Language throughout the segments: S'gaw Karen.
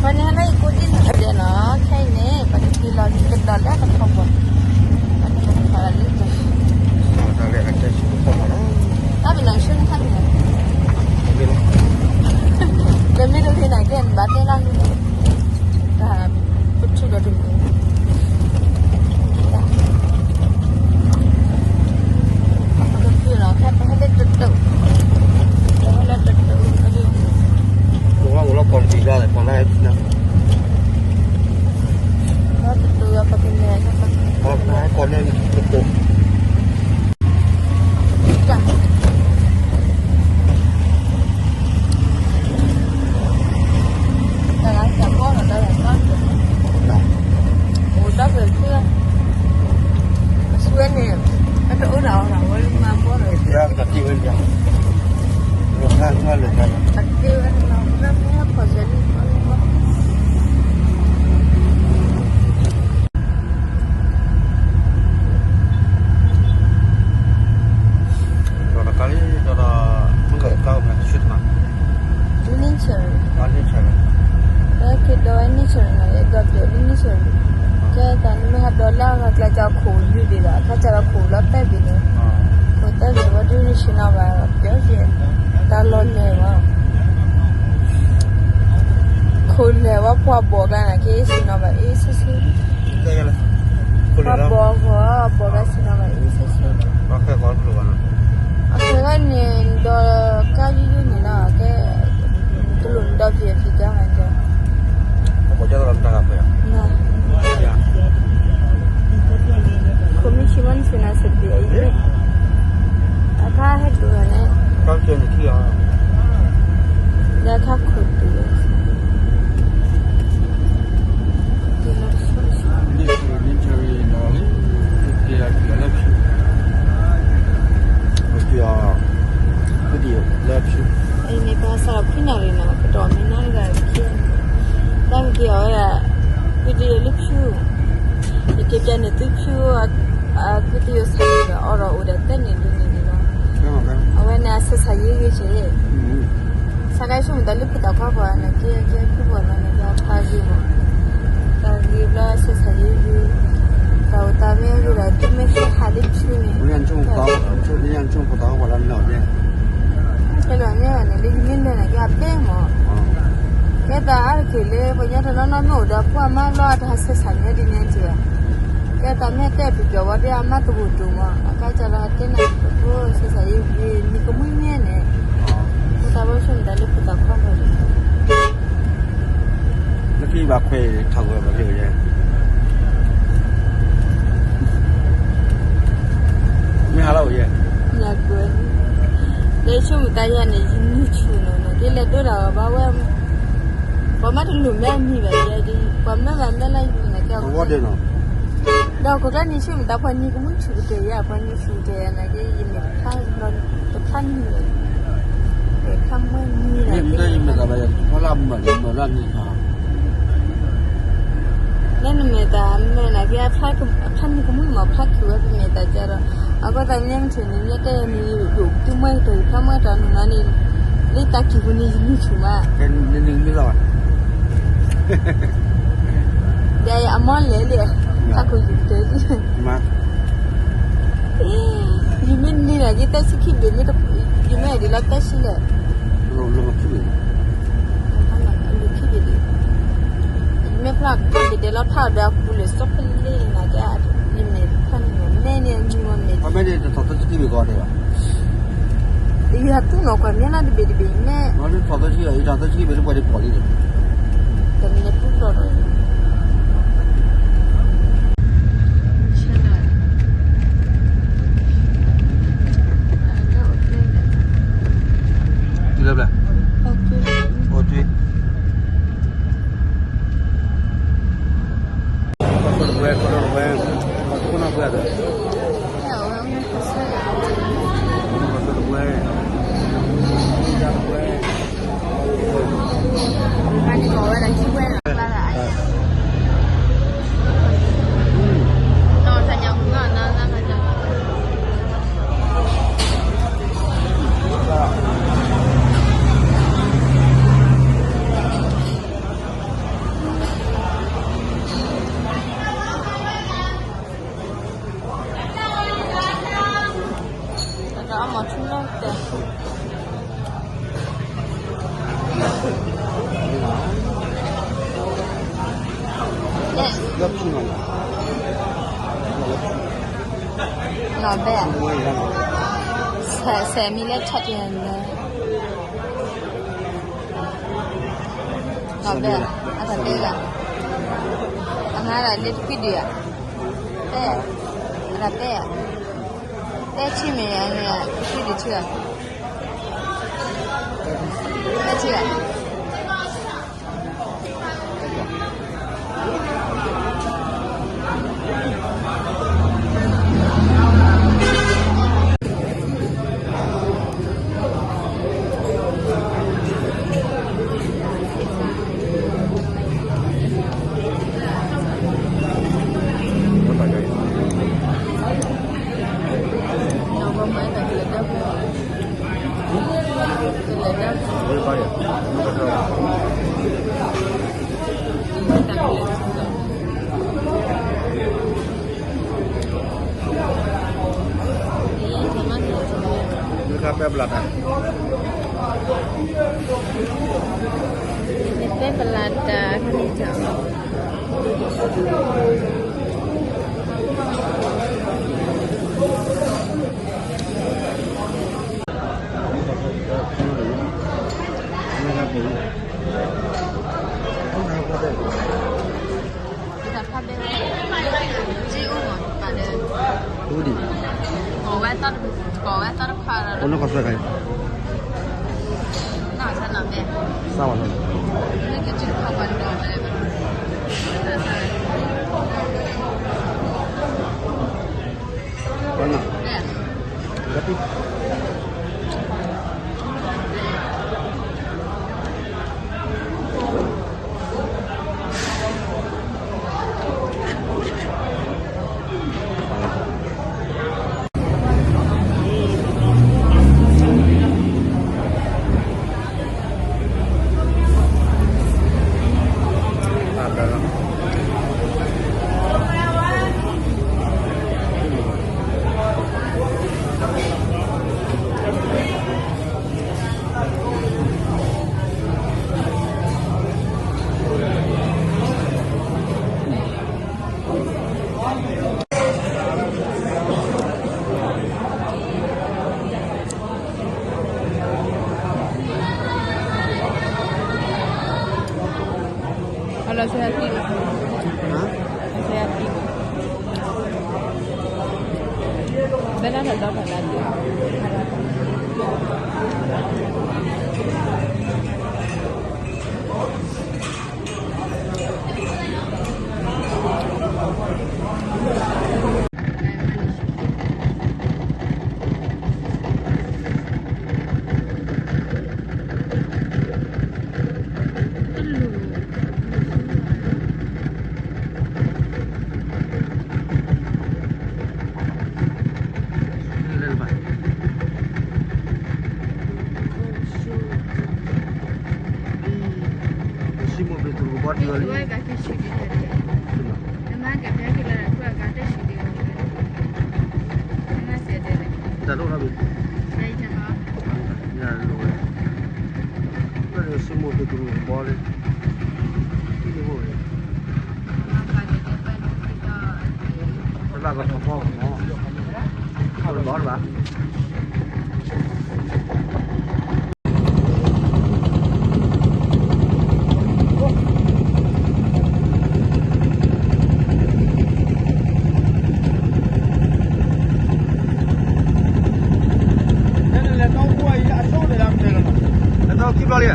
န့ၣ်ဟဲလၢယကိးဒ်န့ၣ်ဒဲးနီၤ, ခဲအံၤန့ၣ် ပကက့ၤလီၤကဒီးလၢတခီပီၤ, တၢ်လၢ တၢ်ပနၢ်ဆူၣ်န့ၣ်ခါန့ၣ်, လၢမ့ၢ်တဂ့ၤန့ၣ်ကဲ နဘၣ်တဲလၢ တၢ်ပထုးဒီးတမံၤ ကဖုလီၤ ခဲပဟဲလၢတတုး, ပဟဲလၢတတုး, ပဝဲအိၣ်လၢ quality လီၤဒီးပှၤလၢဟဲဆူၣ်န့ၣ်, လၢတတုးဒီးပကလဲၤ, ပဟဲကိးန့ၣ်တတုး တၢ်လၢတၢ်ကီလီၤ တၢ်လၢတၢ်ကီ, အိၣ်တၢ်ကီ, အဆူၣ်န့ၣ် အတအိၣ်ဒီးအီၤလီၤ ဝဲမၤဘီလီၤ, တၢ်တ့ဝဲလၢ, တၢ်တ့ဝဲလၢ, တၢ်တ့ဝဲလၢ, ဒီးတခါလံ ဒီးဒီး မုၢ်ကတၢၢ်မ့ၢ်ဆူၣ်တမး, လၢန့ၣ်ဆၢၣ်, လၢန့ၣ်ဆၢၣ်, လၢကဒီးဝဲန့ၣ်ဆၢၣ်နီၤ ဒီးပျဲးလၢန့ၣ်ဆၢၣ်, ကဲတၢ်နမ့ၢ်ဟးဒီးလၢအဂၤကျါကီခိၣ်ယုၢ်ဒံးဒီး အခါကဒီးခိၣ်လီၤတဲာ်ဘ့ၣ်န့ၣ်, ခိၣ်တဲာ်ဘ့ၣ်ဝဲဒုးန့ၣ်ဆ့ၣ်နီၤဘၣ် ပျဲးယဲၢ်, တၢ်လီၤလဲၤဝဲ ခိၣ်လဲၤဝဲပှၤဘီၣ်ကျါန့ၣ် က့ၤဆ့ၣ်နီၤဘၣ်အ့ၣ်ဆ့ဆ့, ပှၤဘီၣ်ဂီၢ် ဘီၣ်ကျါဆ့ၣ်နီၤဘၣ်အ့ၣ်ဆ့ဆ့, အခဲအံၤန့ၣ် ဒီးကါယုၢ်ယုၢ်န့ၣ်လီၤ ကဲ တလိၣ်နဒီးဖံးဖံးကါမးကဲ, ခိၣ်မ့ၢ်ဆံးမ့ၢ်နဆ့ၣ်နီၤစ့ၢ်ကီးအံၤ, အခါဟဲတုၤလီၤန့ၣ်, လၢအခါခိၣ်တုၤလီၤ လၢဖု, အံၤန့ၣ် ပှၤစးထီၣ်ဖုနၢ်ရံၣ်နီၤ ပတီၢ်မံနီတဂၤခံ, တၢ်ကက့ၤအီၤဝဲဒၣ်, ဖုတယိာ်လၢဖု, ယက့ၤပျဲန့ၣ်သုဖု, ဖုတယိာ်ဆၢဒီး အီၣ်ဒီးအိၣ်ဒီးတဲန့ၣ်ဒ်န့ၣ်န့ၣ်လီၤ, အဝဲန့ၣ်အဆဲးဆးယံၤဂ့ၤက့ၤ ဆါကါဆိကမိၣ်တၢ်လၢဖုသးခွါပှၤန့ၣ် ကဲကဲဖုပှၤလီၤန့ၣ် တၢ်ဂ့ၤဘၣ်, တၢ်ဂ့ၤဘျီဆဲးဆးယံၤဂ့ၤ, တၢ်အိၣ်တၢ်မ့ၢ်ဂ့ၤဒီး သုမ့ၢ်ဟဲဟးလၢဖုန့ၣ်, ဖဲလီၤန့ၣ်န့ၣ် လၢယမ့ၢ်လဲၤန့ၣ် ကဲအပျဲၢ်မး, ကဲတၢ်အါတက့ၢ်လၢ ပှၤညီတနီၤနီၤမ့ၢ်အိၣ်ဒီးဖိအမါဘျီ အတဟးဆဲးဆးန့ၣ်ဒ်န့ၣ်က့ၤဘၣ်, ကဲတၢ်မ့ၢ်တဲပျီပျီဝဲဒၣ်အမါတဘူၣ်တူာ်မး အကါကၢ်လီၤဟးတဲန့ၣ် ပဖိဆဲးဆးယံၤဂ့ၤ နံၤကမှံမ့ၢ်န့ၣ် တၢ်ဘၣ်ဆိၣ်မတၤလၢဖိသၣ်ခွါပှၤန့ၣ်, လၢခံဘၣ်ခွဲးထီၣ်ကွံာ်ဘၣ်ဖဲယဲ, မ့ၢ်ဟါလီၤယဲ, လၢဆိကမိၣ်တၢ်ယဲန့ၣ် ယနံၤဆူၣ်နီၤနီၤ ဒ်လဲၣ်ဒိၣ်ဒၣ်ဘၣ်ဝဲ, ပှၤမ့ၢ်တလိၣ်မဲအမံၤဘၣ်ယဲဒ် ပှၤမၢဘၣ်မ့ၢ်လၢယမံၤန့ၣ်ကဲ, ဒီးခိၣ်ကျါနံၤဆူၣ်မတၤ ပှၤနံၤကမှံဆူၣ်ကတၢၢ်ယဲ ပှၤနံၤဆူၣ်ကတၢၢ်ယဲန့ၣ်က့ ယမ့ၢ်တဖျါ, တဖျါနံၤ, တဖျါမၢနံၤန့ၣ်က့ ယမ့ၢ်တၢ်ယမ့ၢ်တၢ်ဘၣ်ယဲ ဖီလာ်မၢ်န့ၣ် မၢ်လၢနံၤခါ လၢနမဲာ်တၢ်မဲာ်န့ၣ်က့ အဖျါနံၤကမှံမး ဖျါခံဝဲပမဲာ်တၢ်ကဲဒီး, အဃိသတးန့ၣ် မ့ၢ်ထံၣ်န့ၣ် မ့ၢ်တဲနံၤယိာ် သုမွဲကတၢၢ်ဖျါမွဲတၢ်နီၤနီၤန့ၣ်, လၢတၢ်ခံပူၤန့ၣ် ယနံၤဆူၣ်မး, နံၤမ့ၢ်လီၤဘၣ် ဒီးအမီလဲၣ်လံ, တၢ်ခိၣ်ယုၢ်ကတၢၢ်, ယမ့ၢ်နံၤန့ၣ် ယတၢ်ဆံခံဘ့ၣ်မ့ၢ်, ယမ့ၢ်ဒ်လီၤတၢ်ဆံလဲၣ်, လၢခံဘ့ၣ်, လၢခံဘ့ၣ်ဒ်, ယမ့ၢ်ဖျါတၢ်ဘ့ၣ်ဒဲးလီၤဖျါဒီးအပူၤလၢစီၤဖဲလ့န့ၣ်က့, ယမ့ၢ်ဖျါန့ၣ် မဲာ်န့ၣ်အမံၤမ့ၢ်, အမဲာ်န့ၣ်တထီၣ်တၢ်ဆံခံဘ့ၣ်ကီးဒဲးဘၣ် ယဟးတူၢ်နီၢ်ကွၢ်မ့ၢ်လၢတဘ့ၣ်တဘ့ၣ်အံၤန့ၣ်, ထီၣ်သၢဆံ, ယထီၣ်သၢဆံဘ့ၣ်လၢပှၤဒံးပီၣ်လံန့ၣ်, တမ့ၢ်ပူၤဖျီၣ်ဒီး, တုၤလၢဘျဲၣ်, အိၣ်တုၤ ခိၣ်တဝဲ, ခိၣ်တဝဲ, ခိၣ်တဝဲ, ခိၣ်တဝဲ, ခိၣ်တဝဲ, ဘဲၣ်, စဲးမံလၢဆီၣ်တံၢ်န့ၣ်, ဘဲၣ်, အတၢ်တဲဂၤ, အဟါလၢတဖုဒံးဧါ, တဲ, အတၢ်တဲ, တဲဆံမ့ၢ်, တဖုဒံးဆံဧါ, တဲဆံဧါ. နဖဲပလၢ်တၢ်, နဖဲပလၢ်တၢ်, ဒ်, ကိးဝဲသီတခါ, စးဝဲသီ, Simon Petero kebɔ́ dí lí. တၢ်ဒိၣ်ထီၣ်ဘၣ်, ယလိာ်ဝဲ, လၢ Simon Petero ကဘီလံ, တဘၣ်ကထီၣ်ဖီၣ်မး, ထီၣ်ဘၣ်ဘၣ်. လဲၤထီၣ်ခံဘျီလံ,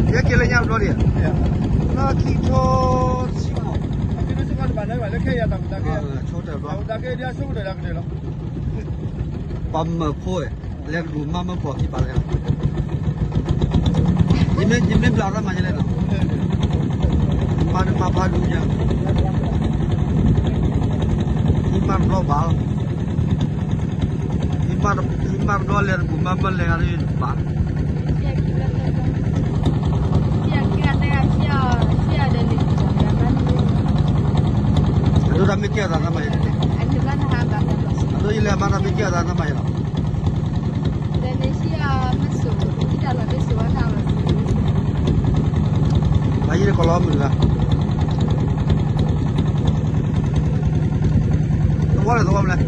ယဲက့ၤလၢညါတဘျီလံ, လၢခံထိဆံမး, ဆိတၢ်ဘျီ, ပှၤမၢဖိ, လဲၤတဘူၣ်မၤမၢဖိခံဘျီလံ, ယမ့ၢ်ဘျးတၢ်မၤယလဲၣ်နီၤ, မၤနမၤဖးဒိၣ်ညါ, ယမၤတဘျီဘၣ်လီၤ. ယမၤတဘျီလဲၤတဘူၣ်မၤမၢလဲၤဂၤဒ်ဘၣ်. အဒိတၢ်မ့ၢ်ကဲအသးတၢ်မၤယလဲၣ်, အဒိယလဲၤမၤတၢ်မ့ၢ်ကဲအသးတၢ်မၤယလီၤ. မၤယလဲၣ်ကလီမုၢ်ဂၤ, သဝီလဲၣ်သဝီမလဲၣ်.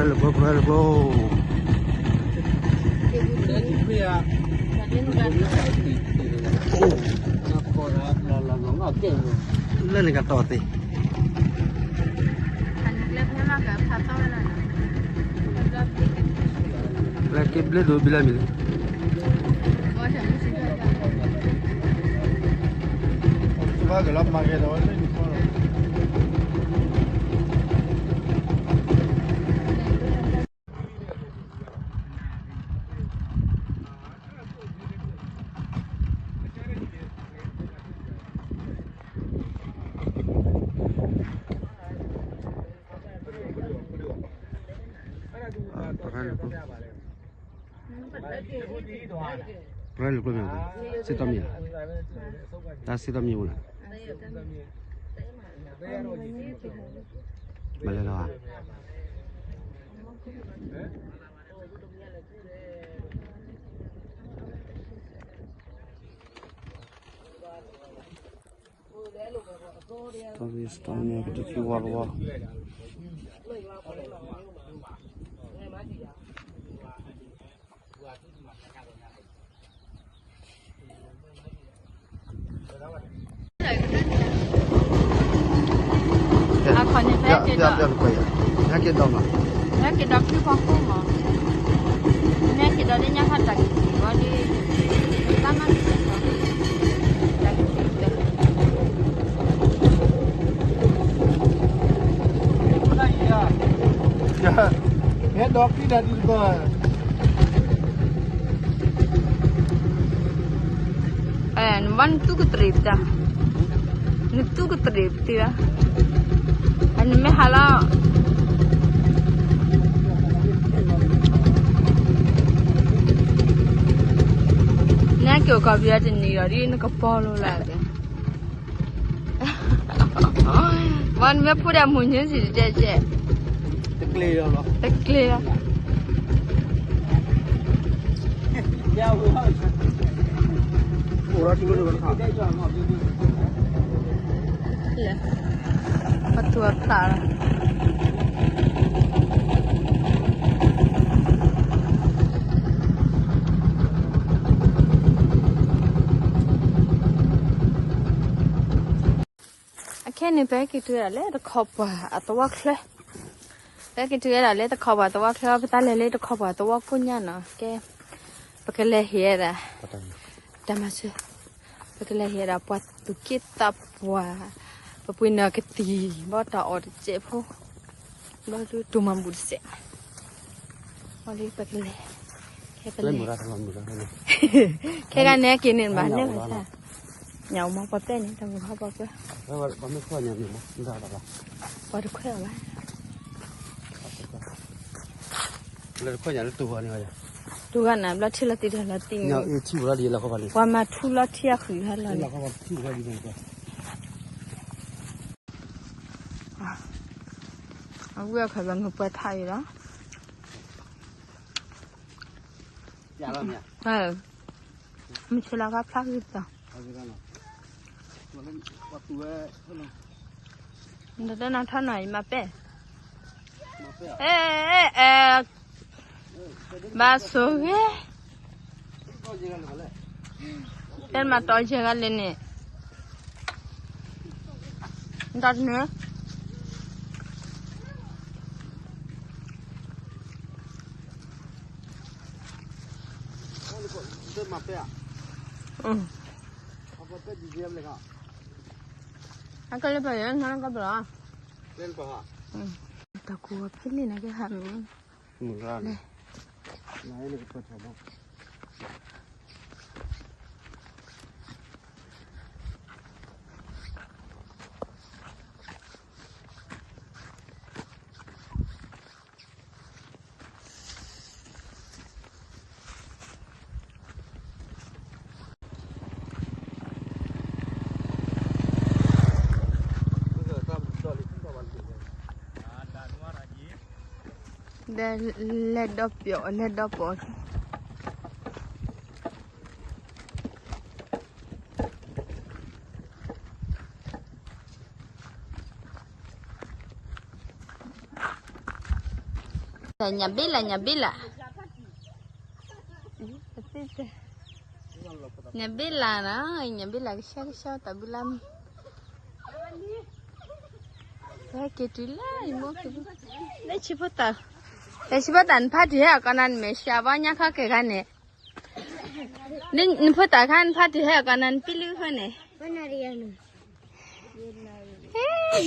လၢကျိ လၢကျိ လၢန့ၣ်ကတီၢ်သ့ၣ် လၢက့ဘျ့ဒိၣ်ဘံလၢမံၤလံ ဘၣ်ကလီၤမၤဂ့ၤဒီးဝဲလၢနကီၢ်လီၤ ပရၢလၢကျိမ့ၢ် စ့တီမံၤလီၤ တၢ်စ့တီမံၤအိၣ်လီၤ မၤလဲၤလီၤဧါ တၢ်စ့တီမံၤ ကတၢၢ်ခံဝါတဝါ အခီန့ၣ် ပဟဲက့ၤဒီး ပဟဲက့ၤဒီးမး ပဟဲက့ၤဒီးဖုဖီခိၣ်မး ပဟဲက့ၤဒီးလၢညါခါတၢ်ကံၣ်ဝဲဒၣ် တၢ်မၤကံၣ် ဟဲဒီးခံဒၣ်ဒံးတဘၣ် နဘၣ်နသူၣ်ကတြံးပတၢ် နသူၣ်ကတြံးပတၢ် အနမ့ၢ်ဟါလီၤ နက့ၤအိၣ်ကီၢ်ပယီၤတနံၤဒီး ဒ်နကပီၤလိၤလၢ် မ့ၢ်နမ့ၢ်ဖိဒၣ်မုၢ်ညၣ်စံးတတဲကဲ တကျ့ၤလီၤ တကျ့ၤလီၤ ပထူအဖျါလီၤ အခဲန့ၣ် ပဟဲက့ၤတုၤဒၣ်လၢတခီပှၤအသဝီချၢ, ပဟဲက့ၤတုၤဒၣ်လၢတခီပှၤသဝီချၢ ပသးလဲၤလၢတခီပှၤသဝီကိးညါနီၤ, ကဲ ပကလဲၤဟ့ၣ်ဒၣ် တၢ်မၤစၢၤ, ပကလဲၤဟ့ၣ်ဒၣ်ပှၤသူၣ်က့သးပှၢ်, ပပှ့ၤနီၢ်ကသံၣ် ဘီတၢ်အီၣ်တစဲးဖိ, ဘီဒုးတူၢ်မၤဘူၣ်တစဲး, ဘီဒုးပကလဲၤ, ခဲပလဲၤ, ခဲဂၤန့ၣ်က့ၤန့ၣ်ဘၣ် လဲၤဘၣ်ဆၣ် ညၣ်အိၣ်မးပှၤပဲန့ၣ် တၢ်မုၢ်ဟီၣ်ပှၤကွဲ, ပှၤတခွဲးအီၤဘၣ်, လၢတခွဲးညါလၢတူၢ်ဂီၤန့ၣ်, တူၢ်ဂီၤနၤ ဘျီထံလီၤတံၢ်တၢ်လီၤတံၢ်န့ၣ်, ပှၤမၤထူလီၤထံအဃုာ်ဟဲလီၤန့ၣ်, အဝဲအခါပှၤငုာ်ပှဲၤထးအံၤလီၤ. မုၢ်ဆ့လီၤခါဖျါဂ့ၤသီ, နတနၢ်ထီၣ်နီၤ ယမၤပဲၢ်, အဲ အဲ အဲ ဘၣ်ဆိၣ်ဂ့ၤ, တဲမၤတီယဲၢ်ဂၤလၢန့ၣ်, တၢ်တနၢၤ အကလၢပှၤယဲၢ်နကဘျီ, တၢ်ကူဖဲလံနကဟးမ့ၢ်, လဲၣ် ဒီးလဲၤဒီပျီၢ် လဲၤဒီပီၢ် ညၣ်ဘ့လး ညၣ်ဘ့လး, ညၣ်ဘ့လးနီၤ, ညၣ်ဘ့လးကဆှီကဆှီတၢ်ဘုလါမုၢ်, ဟဲက့ၤတုၤလၢယမိၢ်က့ၤ, လၢဆံဖိတၢ်, လၢဆံဖိတၢ်နဖါတံၢ်ဟဲအကီးနၤ နမဲာ်ဆှးဘီညါခီကဲၤခါန့ၣ်, နဖိတၢ်ခါ နဖါတံၢ်ဟဲအကီးနၤ နပံလံဃီန့ၣ်,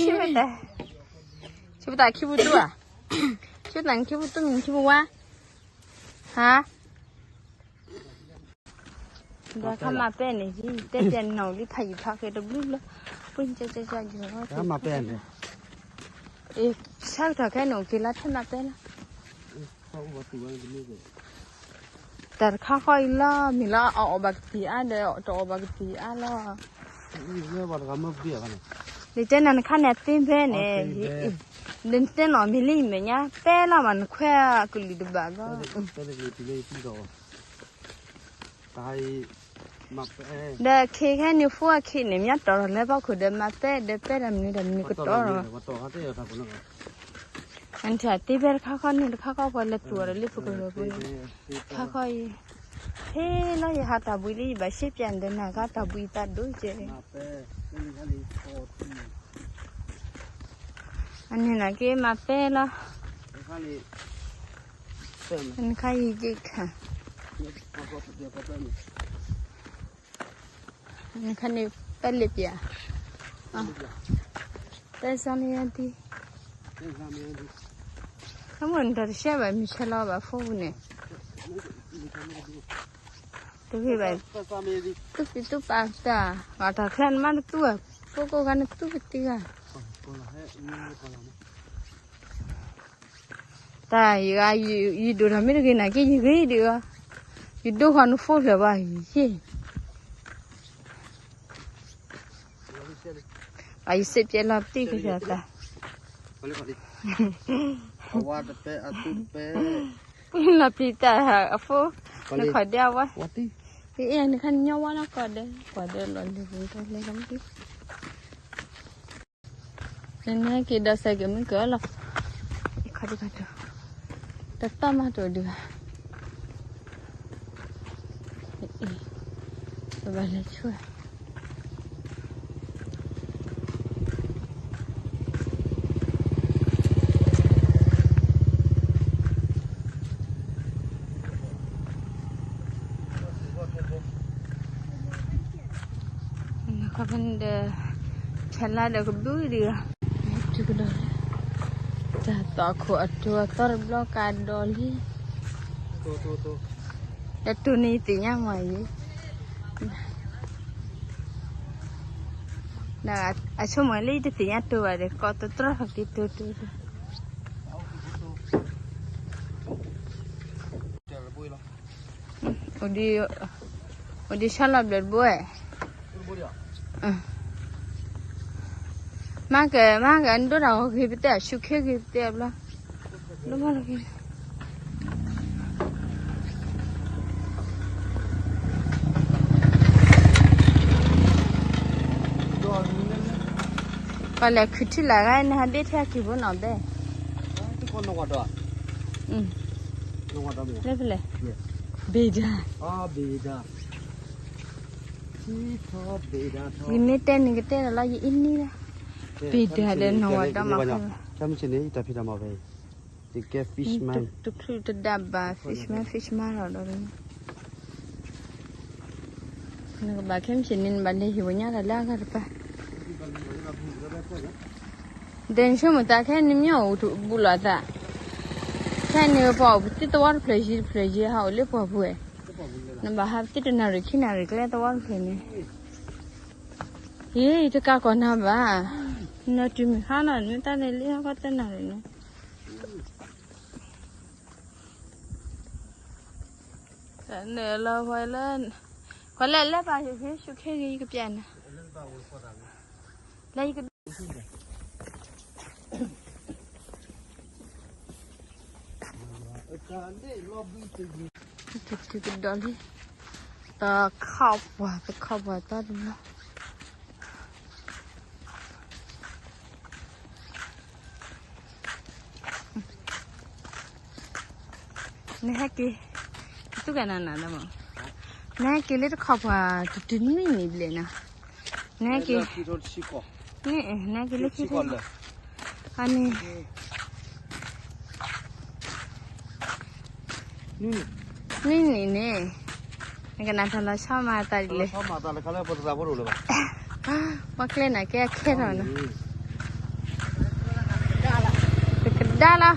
ဆံဖိတၢ်, ဆံဖိတၢ်ခံပူၤတူၢ်ဧါ, ဆံဖိတၢ်ခံပူၤတူၢ် ခံပူၤဝါ, ဟါ ဒီးခါမၤပဲန့ၣ် တဲတဲနီၢ်လံဖးယံာ်ဖးဃဲတဘျုးဘျီ, ပှ့ၤကကကယီၤ, မၤပဲန့ၣ်, ဆၢကထီၣ်ခဲန့ၣ် အိၣ်က့ၤလီၤထဲမၤပဲလီၤ, တၢ်တခါဃီအံၤလီၤ မ့ၢ်လီၤ အအီၣ်ဘၣ်ကတံၢ်အါဒီး တအီၣ်ဘၣ်ကတံၢ်အါလီၤ, ဒ်တဲနၤနခါန့ၣ်အသ့ဖဲန့ၣ်, ဒ်နတဲနီၢ်မ့ၢ်လံမဲာ်ညါ ပဲလီၤမးနခွဲးအကလုာ်တဘၣ်ဘၣ် ဒီးခ့ခဲန့ၣ် ဖိအခံန့ၣ် မ့ၢ်တီၢ်ထီၣ်လၢဖီခိၣ်ဒီး မၤပဲ ဒီးပဲဒီးမနုၤဒီးမနုၤကတီၢ်လီၤ, အနထံၣ်သ့ဖဲတခါခီန့ၣ် တခါခီပှၤလဲၤတူၢ်အီၤဒီးလၢပကရၢၢ်ပူၤန့ၣ်, ခါခီအံၤ, ဖဲလီၤယဟးတၢ်ဘှံးလံ ယဘၣ်ရှဲပၠးန့ၣ်ဒီး နၤကါတၢ်ဘှံးသးဒိၣ်ကဲ အန့ၣ်နာ်က့မၤပဲလီၤ, နခါယံာ်က့ခါ, နခါန့ၣ်ပဲလ့ပျး, ပဲစါမယါဒံ, ခါမ့ၢ်နတၢ်တရှဲဘၣ် မုၢ်ဆဲးလီၤဘၣ်ဖိပူၤန့ၣ်, တဂ့ၤဘၣ်, သူၣ်ဖံးသူၣ်ပာ်တၢ်, ဂၤတၢ်ချၢနမ့ၢ်တသူၣ်, ဖိကိးဂၤနသူၣ်ပတံဂၤ တၢ်ယဂၤ ယဒိၣ်ထီၣ်မ့ၢ်တဂ့ၤနာ်က့ ယဂ့ၤဒံးအီၤ, ယဒိဃီနဖိဖျၢၣ်ဘၣ်ယံၤ, ဘၣ်ယစ့ပျဲလီၤတံၢ်ကစၢ်တၢ်, ပှၤလီၤပျံၤတၢ်အဖိ, နခီဒဲအဝဲ, အ့ၣ် နခါနညီဝါလီၤကီးဒဲး, ပှၤဒီးလီၤလံၤပူၤတလဲကမုၢ် နနဟဲက့ၤဒီးစဲးက့ၤမုၢ်ကၢလီၤ, ခီဒံခီဒံ, တတီၢ်မးတအိၣ်ဒံးဘၣ်, ပဘၣ်လဲၤဆူ ခီဖဲန့ၣ်ဒီး ဆဲးလါဒီးကဘုဒံးလီၤ, တုၤကဒီးလၢ တၢ်သီခိၣ်အတိၤအသီတဘျီကဒီးလံ, ဒီးတိၤန့ၣ်ယသ့ၣ်ညါမးအံၤ, ဒီးအဆိကမိၣ်လၢယတသ့ၣ်ညါတိၤဘၣ်ဒီး ကိးတတြီၢ်က့ၤတိၤတိၤ အိၣ်ဒံးဆၢလီၤဘျၢၣ်တဘိ, မၤကမၤကနဒိတၢ်ဂီၤဂ့ၤပတဲ ဆူၣ်ခ့ဂ့ၤပတဲဘျီ, ဒိမၤလီၤက့ၤ ပှၤလဲၤခုးထံလၢ်ဂၤ နဟးဘ့ၣ်ထဲအကံၢ်ဖိနီၢ်ဘဲ, လၢဖဲလဲၣ်, ဘ့ၣ်ဒၣ်, ယမ့ၢ်တဲနကတဲဒီးလီၤ ယအ့ၣ်နံၣ်လီၤ, ဘ့ၣ်ဒၣ်ဒီးနီၢ်ဝၤဒီးမၤဃဲ, တၢ်ဖံးတၢ်မၤဖဲ, တချုးတဒၣ်ဘၣ် fish မး fish မးလီၤဒီး နကဘၣ်ခဲမုၢ်ဆ့ၣ်န့ၣ် နဘၣ်လဲၤဟ့ၣ်ဝဲညါတၢ်လၢအဂၤတပၤ, ဒီးနဆိကမိၣ်သးခဲန့ၣ် မ့ၢ်အိၣ်ဘူးလိာ်သး, ခဲန့ၣ်ပှၤအိၣ်ပသံသဝီတဖျၢၣ်ယံၤတဖျၢၣ်ယံၤ ဟးအိၣ်လၢပှၢ်ပူၤဝဲ, နဘၣ်ဟးပသံတနၣ်ရံၣ်ခံနၣ်ရံၣ်ကျဲသဝီတဖျၢၣ်န့ၣ်, ယတကးကီၢ်နၤဘၣ်, နတုၤမုၢ်ဟါနီၤ နမ့ၢ်တၢ်လဲၤလံဟီၣ်ခီသၢနၣ်ရံၣ်န့ၣ် နလီၤဝဲလၢ, ပှၤလဲၤလၢပၢ်ယိၤ ဆူၣ်ခ့ဂ့ၤ ယကပျဲနၤ, လၢယက, တုၤကဒီးလံ, တခီပှၤ တခီပှၤတၢ်တဘျီ. နဟဲက့ၤ, သူၣ်ကနၤနၤလၢမး, နဟဲက့ၤလၢတခီပှၤ တတုၤနံၣ်န့ၣ်ဘျဲၣ်နီၤ, နဟဲက့ၤ, နဟဲက့ၤလၢခံထံ, အန့ၣ် နံၣ်န့ၣ်န့ၣ်, နကနၣ်တၢ်လီၤဆီမၤသးဒ်လဲၣ်, ပှၤကျဲနၤကဲအခဲထီၣ်နီၤ, ပကဒါလီၤ,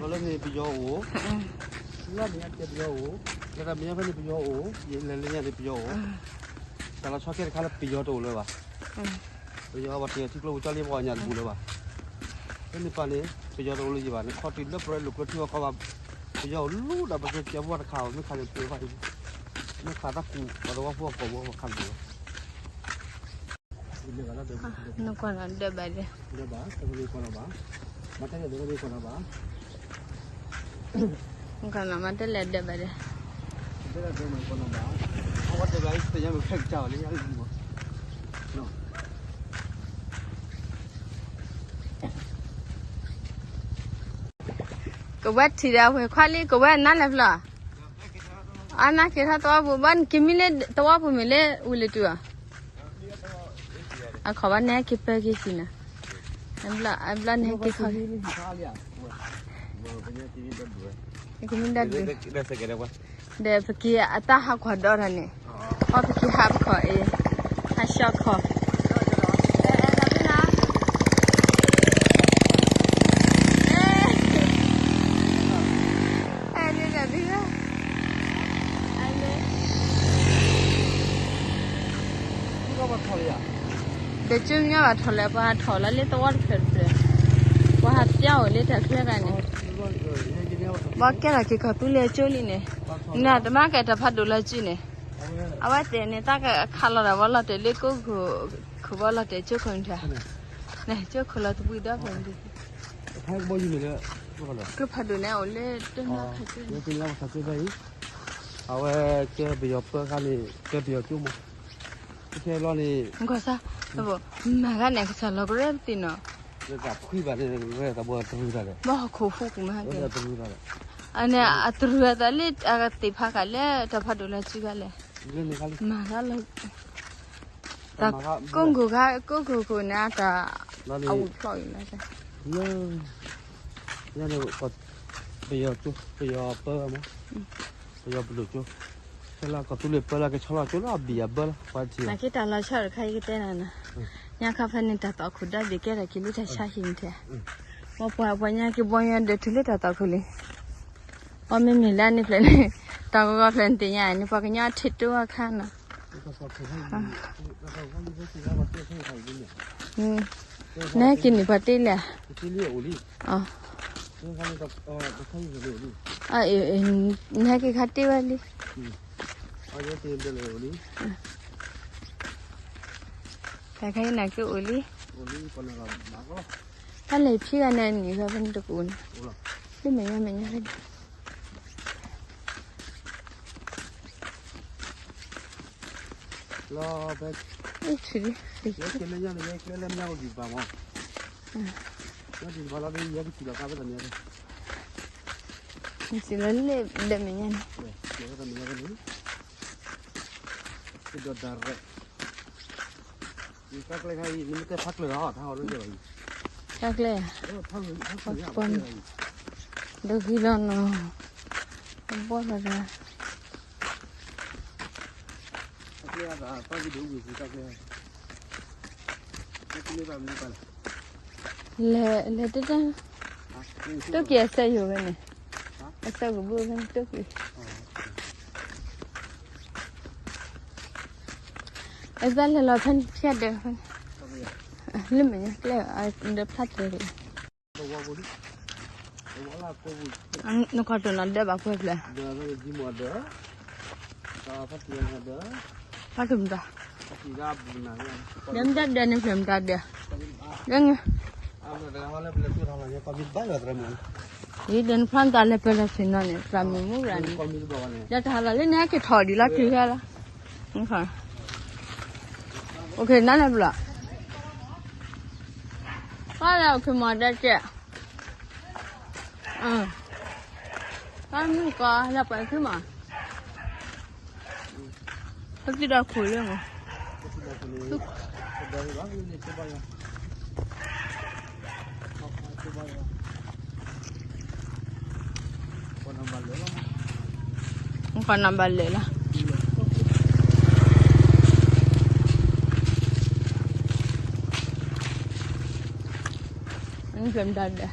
လၢန့ၣ်ပယီၤအိၣ်, လၢန့ၣ်ပယီၤအိၣ်, လၢတၢ်မဲာ်ညါဖဲန့ၣ်ပယီၤအိၣ်, ယလဲၤလၢညါန့ၣ်ပယီၤအိၣ်, တၢ်လီၤဆီခဲတခါလၢပယီၤတအိၣ်လၢၤဘၣ်, ပယီၤပှၤတထံၣ်ထံကျိပူၤကၠီလံပှၤညၣ်တဘူၣ်လၢၤဘၣ်, ဖဲန့ၣ်ပၤန့ၣ် ပယီၤတအိၣ်လၢၤဘၣ်န့ၣ် ခီၣ်တုၤလၢပရၢလိာ်ကျိထံဂီၤခီဘၣ်, ပယီၤအိၣ်လူၤဒီးပကဲကၠီဖိတခါအီၤ မ့ၢ်ခါန့ၣ်ပှဲၤဘၣ်အံၤ, မ့ၢ်ခါတၢ်ကူး ပှၤသဝီဖိအကိာ်ဖိပခါတဘူၣ်လီၤ. နကွၢ်နီၤဒၢးဘၣ်ဒဲး, နကွၢ်နီၤမၤတလဲၤဒၢးဘၣ်ဒဲး, ကဝဲထံၣ်ဒီးဝဲခွါလံ ကဝဲနါလဲၤဖျီၣ်, အနါက့ၤထီၣ်သဝီပူၤ ဘၣ်နက့ၤမံလၢသဝီပူၤမ့ၢ်လၢအူလၢတုၤဧါ, အခီၣ်ဘၣ်နဟဲက့ၤပၢက့ၤဆံးနီၤ, အဘျီနဟဲက့ၤခီ, ကမံဒၣ်ဒုး, ဒီးပက့ၤအတၢ်ဟးကွၢ်ဒီးတၢ်န့ၣ်, အီပက့ၤဟးပခီၣ်အံၤ, ဟးဆှီခီၣ် ဒီးကၠိမညီဘၣ်ထီၣ်လၢပှၤဟးထီၣ်လီၤလၢသဝီတဖျၢၣ်တဖျၢၣ်, ပှၤဟးပျီအိၣ်လၢတၢ်ချၢဂၤန့ၣ်, ဘၣ်ကဲထီၣ်က့ၤကီၢ်သူလ့ၤကၠိလံန့ၣ်, နတမၤကဲတၢ်ဖးဒိၣ်လီၤစုန့ၣ်, အဝဲတဲန့ၣ် တၢ်ကခးလီၤတၢ်ဝဲလီၤတဲာ်လၢကိးခိၣ်ဘီလီၤတဲာ်ကၠိခိၣ်န့ၣ်, ကၠိခိၣ်လီၤတပှံၤဒီးဖဲန့ၣ်, ကဖးဒိၣ်န့ၣ်အိၣ်လၢတၢ်ခးကၠိ, အဝဲကဲပယီၤပၢခါန့ၣ် ကဲပယီၤကၠိမး, ခဲလီၤန့ၣ်, မၤဂၤန့ၣ် ကစၢ်လီၤကရဲပသ့ၣ်နီၤ, ခွံဘၣ်န့ၣ် တရူးတၢ်ဒီး, ဘၣ်ဟီၣ်ခိၣ်ဃူကူၣ်မၤကဲ, တရူးတၢ်ဒီး, အန့ၣ်အတရူးအသးလၢအသ့ၣ်ဖးဃာ်လၢတၢ်ဖးဒိၣ်လီၤစုခါလဲၣ်, မၤဂၤလီၤ, တၢ်ကိးခိၣ်ခါ ကိးခိၣ်ခိၣ်န့ၣ် အတၢ်အဝံၣ်ဖျိးအံၤလီၤ, ယၤန့ၣ် ပယီၤကၠိ ပယီၤပၢမး, ပယီၤပဒိၣ်ကၠိ, ခဲလၢာ်ကီၢ်သူလ့ၤပၢလၢကဆီလီၤကၠိလီၤ အဘံၣ်အဘၢလီၤ ပှၤထံၣ်, နက့တၢ်လီၤဆီတခါအံၤကတဲနၤနီၤ, ညါခီဖဲန့ၣ်တၢ်သီခိၣ်ဒီဘ့ၣ်ကဲထီၣ်က့ၤလၢတၢ်ဆါဟံၣ်န့ၣ်ထဲ, ပှၤပှၤပှၤညါက့ၤဘီညါဒီးတုၤလၢတၢ်သီခိၣ်လံ, ပှၤမ့မ့ၢ်လၢန့ၣ်ဖျၢၣ်န့ၣ်, တၢ်ဂီၤဂီၤဖျၢၣ်န့ၣ်သ့ၣ်ညါန့ၣ် ပှၤကညီထံၣ်တိအခါနီၤ, နဟဲက့ၤန့ၣ် ပှၤတ့လဲၣ်, နဟဲက့ၤခါတ့ဝဲလံ, တၢ်ခဲအံၤနၤက့ၤအိၣ်လံ, တၢ်လဲၤဖံဂၤန့ၣ်နံၣ်ဂၤဖဲန့ၣ်တကူၣ်န့ၣ်, လၢမဲာ်ညါမဲာ်ညါဖဲန့ၣ် လီၤဖဲ, ဆံးလံ, ယဲကျဲလၢညါန့ၣ် ယဲကျဲလၢမၠၣ်ဝတံၣ်တပၤမး, မၠၣ်ဝတံၣ်တပၤလီၤဒီး ယဲကစံၣ်လီၤကါဖဲတၢ်မၠၣ်ဖဲ, စံၣ်လီၤလၢဒီးမဲာ်ညါန့ၣ်, ဒီးတၢ်မၠၣ်ဖဲန့ၣ်, ကဒီးတၢ်ရဲၣ် ယကါကျဲခါအံၤ နမ့ၢ်တဲဖးကျၢၤလီၤ တၢ်ဟီၣ်လၢကျဲဘၣ်အံၤ, ကါကျဲ, ပှၤ, ဒီးဂံၢ်လီၤနီၤ, ဘီၣ်လီၤတၢ်, လဲၤ, လဲၤတတၢ်, တိၢ်က့ၤအစၢယိာ်ဝဲန့ၣ်, အစၢကဘုၣ်ဖဲန့ၣ်တိၢ်က့ၤ အဘၣ်လဲၤလီၤဖဲန့ၣ်ဖျဲၣ်ဒၢးဖဲန့ၣ်, လၢမဲာ်ညါကျဲဒီးဖျါတၢ်, နခီၣ်တိၢ်နီၣ်ဒၢးဘၣ်ကွဲဖျၢၣ်, ဖျၢၣ်မတၤ, ဒၢးမတၤဒၢးန့ၣ်ဖျၢၣ်မတၤဒၢး, ဒၢးန့ၣ်, ဒ်ဒၢးန့ၣ်ဖျါမတၤလဲၤပၢလီၤဆ့ၣ်နီၤန့ၣ် သရၣ်မုၣ်မူရၤန့ၣ်, ဒီးတၢ်ဟးလီၤလၢန့ၣ်ဟဲက့ၤထီၣ်ဒံးလီၤတုၤခဲလီၤ, နလဲၤဘျီ, ပှၤလဲၤအိၣ်ခံမီၤဒဲကဲး, ပှၤမုၣ်ကီၢ်လဲၤပှၤခံမီၤ, ပသံဒီးခိၣ်လၢမီၤ, နကနဘၣ်လဲၤလီၤ, နဖျဲၣ်မတၤဒဲး,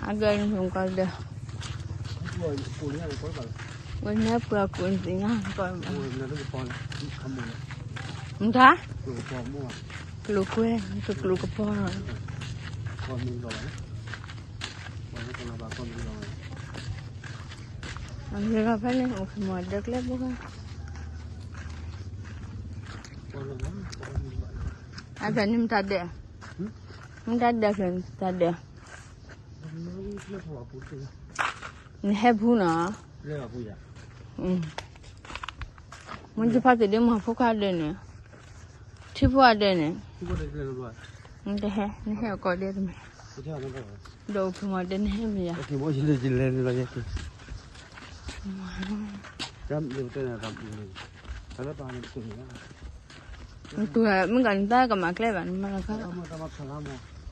အကဲနဖျဲၣ်မတၤဒဲး, ဝဲန့ၣ်ပှၤကူၣ်သ့ၣ်ညါကီး, မတၤ, ကျိၤကွဲ, တကျိၤကပီၤလီၤ, အဂ့ၤလီၤဖဲန့ၣ် အိၣ်မီၤဒဲးကျဲဘိခါ, အဖျဲၣ်န့ၣ်မတၤဒဲး, မတၤဒဲးဖျဲၣ်မတၤဒဲး, နဟဲဖူနီၤ, မ့ၢ်ယဖးသ့ၣ်ဒ့မုၢ်ဖိခွါဒဲးန့ၣ်, ထံဖိအဒဲးန့ၣ်, နတဟဲ, နဟဲအကိးဒဲးတမံၤ, ဒီးအိၣ်ဖဲမီၤဒဲးနဟဲမ့ၢ်ယၤ, နတူၢ်မုၢ်ကီၢ်နတၢ်ကမၤကျဲဘၣ်နမၤလီၤခါ,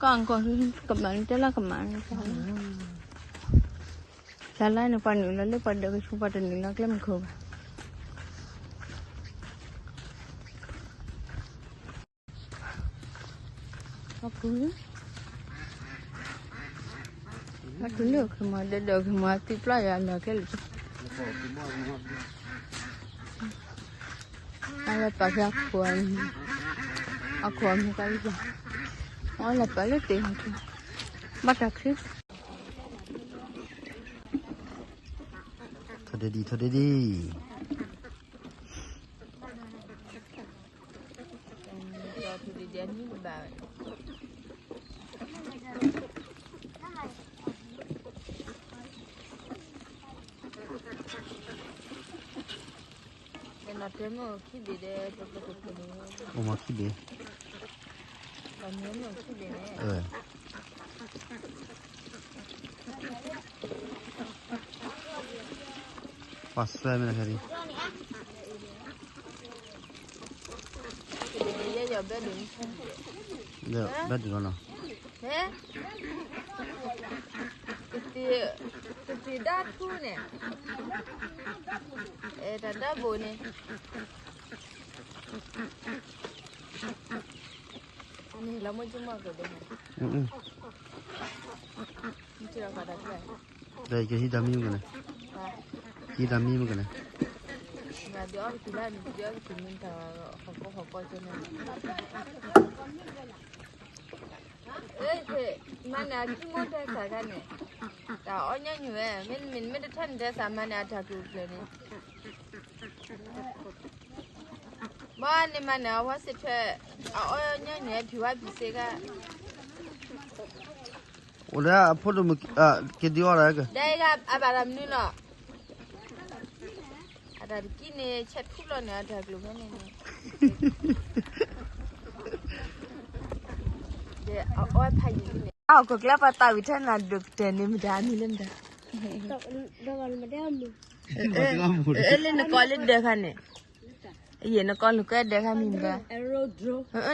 ကီၢ်ကီၢ်ကမၤနတဲလၢကမၤ, လၢ်လၢ်န့ၣ်ပှၤနုာ်လီၤလၢပှၤဒၢးကဆူပှၤတနုာ်လီၤကျဲမုၢ်ခိၣ်ဘၣ်. အတုၤလၢအိၣ်ခိၣ်မီၤဒဲးဒီးအိၣ်ခိၣ်မီၤသံပျီယၤလီၤကျဲလၢာ်, အဝဲပာ်ဖဲအခိၣ်, အခိၣ်အမ့ၢ်ကလံ, အဝဲလၢပာ်လၢတ့ၢ်, ဘၣ်တၢ်ခု, ထီၣ်ဒဲးဒံး ထီၣ်ဒဲးဒံး. အိၣ်မၤခံဘ့ၣ်, ပှၤစွဲမ့ၢ်နၤခဲဒံး, ဘဲဒုးလီၤနီၤ, ကသံၣ်ဒၣ်ထူန့ၣ်, တၢ်ဒၢဘိၣ်န့ၣ်, လၢမ့ၢ်ကမီၢ်ကဒဲး, ကဟံးတၢ်မံမ့ၢ်ကန့ၣ်, ဟံးတၢ်မံမ့ၢ်ကန့ၣ်, မၤန့ၢ်အခံမိၢ်ဒဲးစးခါန့ၣ်, တၢ်အီၣ်ညီနုၢ်ဝဲ, မ့မ့ၢ်မ့ၢ်တထီၣ်န့ၣ်ဒဲးစးမၤန့ၢ်အတၢ်ကျိၤကျၢၤန့ၣ်, ဘၣ်န့ၣ်မၤန့ၢ်အဝဲစံးထွဲ, အအီၣ်ညီနုၢ်ဝဲဖံးဝါဖံးစ့ခါ အိၣ်လၢအဖိတမုၢ်, က့ၤဒုးအီၣ်လၢ, ဒဲအဘၣ်တၢ်မနုၤလီၤ, အတၢ်တကံၢ်န့ၣ် ဆဲးထူလီၤန့ၣ် အတၢ်ကျိၤဖဲန့ၣ်န့ၣ်, အီၣ်ဖးယံာ်န့ၣ်, အီၣ်ခိၣ်ကျဲပှၤသးဝံၤထဲနၤဒိၣ်ကတၢၢ်န့ၣ် မတၤအမံၤလၢမတၤ, လၢနကိးလၢဒၢးခါန့ၣ်, ယနကိးလိာ်ကွဲဒၢးခါမံၤမတၤ,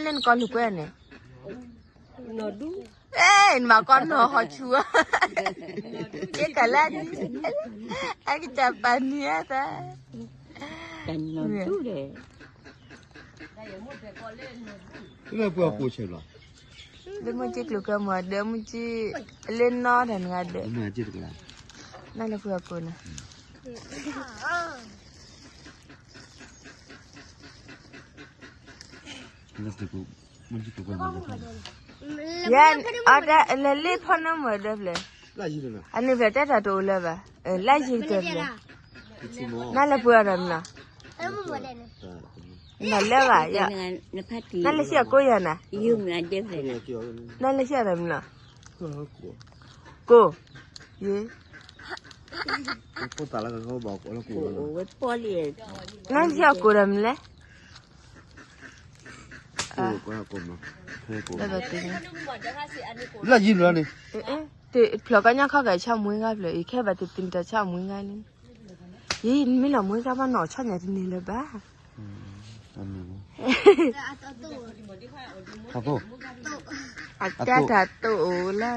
လၢနကိးလိာ်ကွဲန့ၣ် အဲ နမၤကီနီၢ်ဟီၣ်ဆူၣ်, ယကလၢ, အကစၢ်ပာ်နံၤအသး, လၢပှၤကိးဆဲးဘျီ, လၢမုၢ်က့ၤကျိၤကဲမီၤဒၢးမုၢ်က့ၤ, လၢနီၢ်တၢ်နဂၤဒၢး, နလၢပှၤကိးန့ၣ် ယၤ, အီၤဒၣ်လဲၤလ့ဖီနၢမုၢ်ဒၢဖျၢၣ်, အန့ၣ်ဖျၢၣ်တဲတၢ်တအိၣ်လၢၤဘၣ်, လၢယံၤကတၢၢ်ဖျၢၣ်, နလဲၤပှဲၤအီၤတၢ်မနုၤ, နလဲၤဘၣ်ယၤ, နလဲၤဟံၣ်အကိးယၤနၤ, နလဲၤဟံၣ်အီၤတၢ်မနုၤ, ကိး, ယ့, နလဲၤဟံၣ်အကိးတၢ်မနုၤလဲၣ် နလဲၤဟံၣ်အကိးတၢ်မနုၤလဲၣ်, လၢယံၤဘျီန့ၣ်, ဖျိးကညၣ်ခီၣ်ကးဆၣ်မွှ့ဂၤဖျၢၣ် အံၤခဲဘၣ်တသ့ၣ်တၢ်ဆၣ်မွှ့ဂၤလံ, ယံၤမ့ၢ်လီၤမွှ့ဂၤဘၣ်နီၢ်ဆီၣ်ညါတန့ၢ်လၢၤဘၣ်, အတၢ်တၢ်တိၣ်အိၣ်လၢ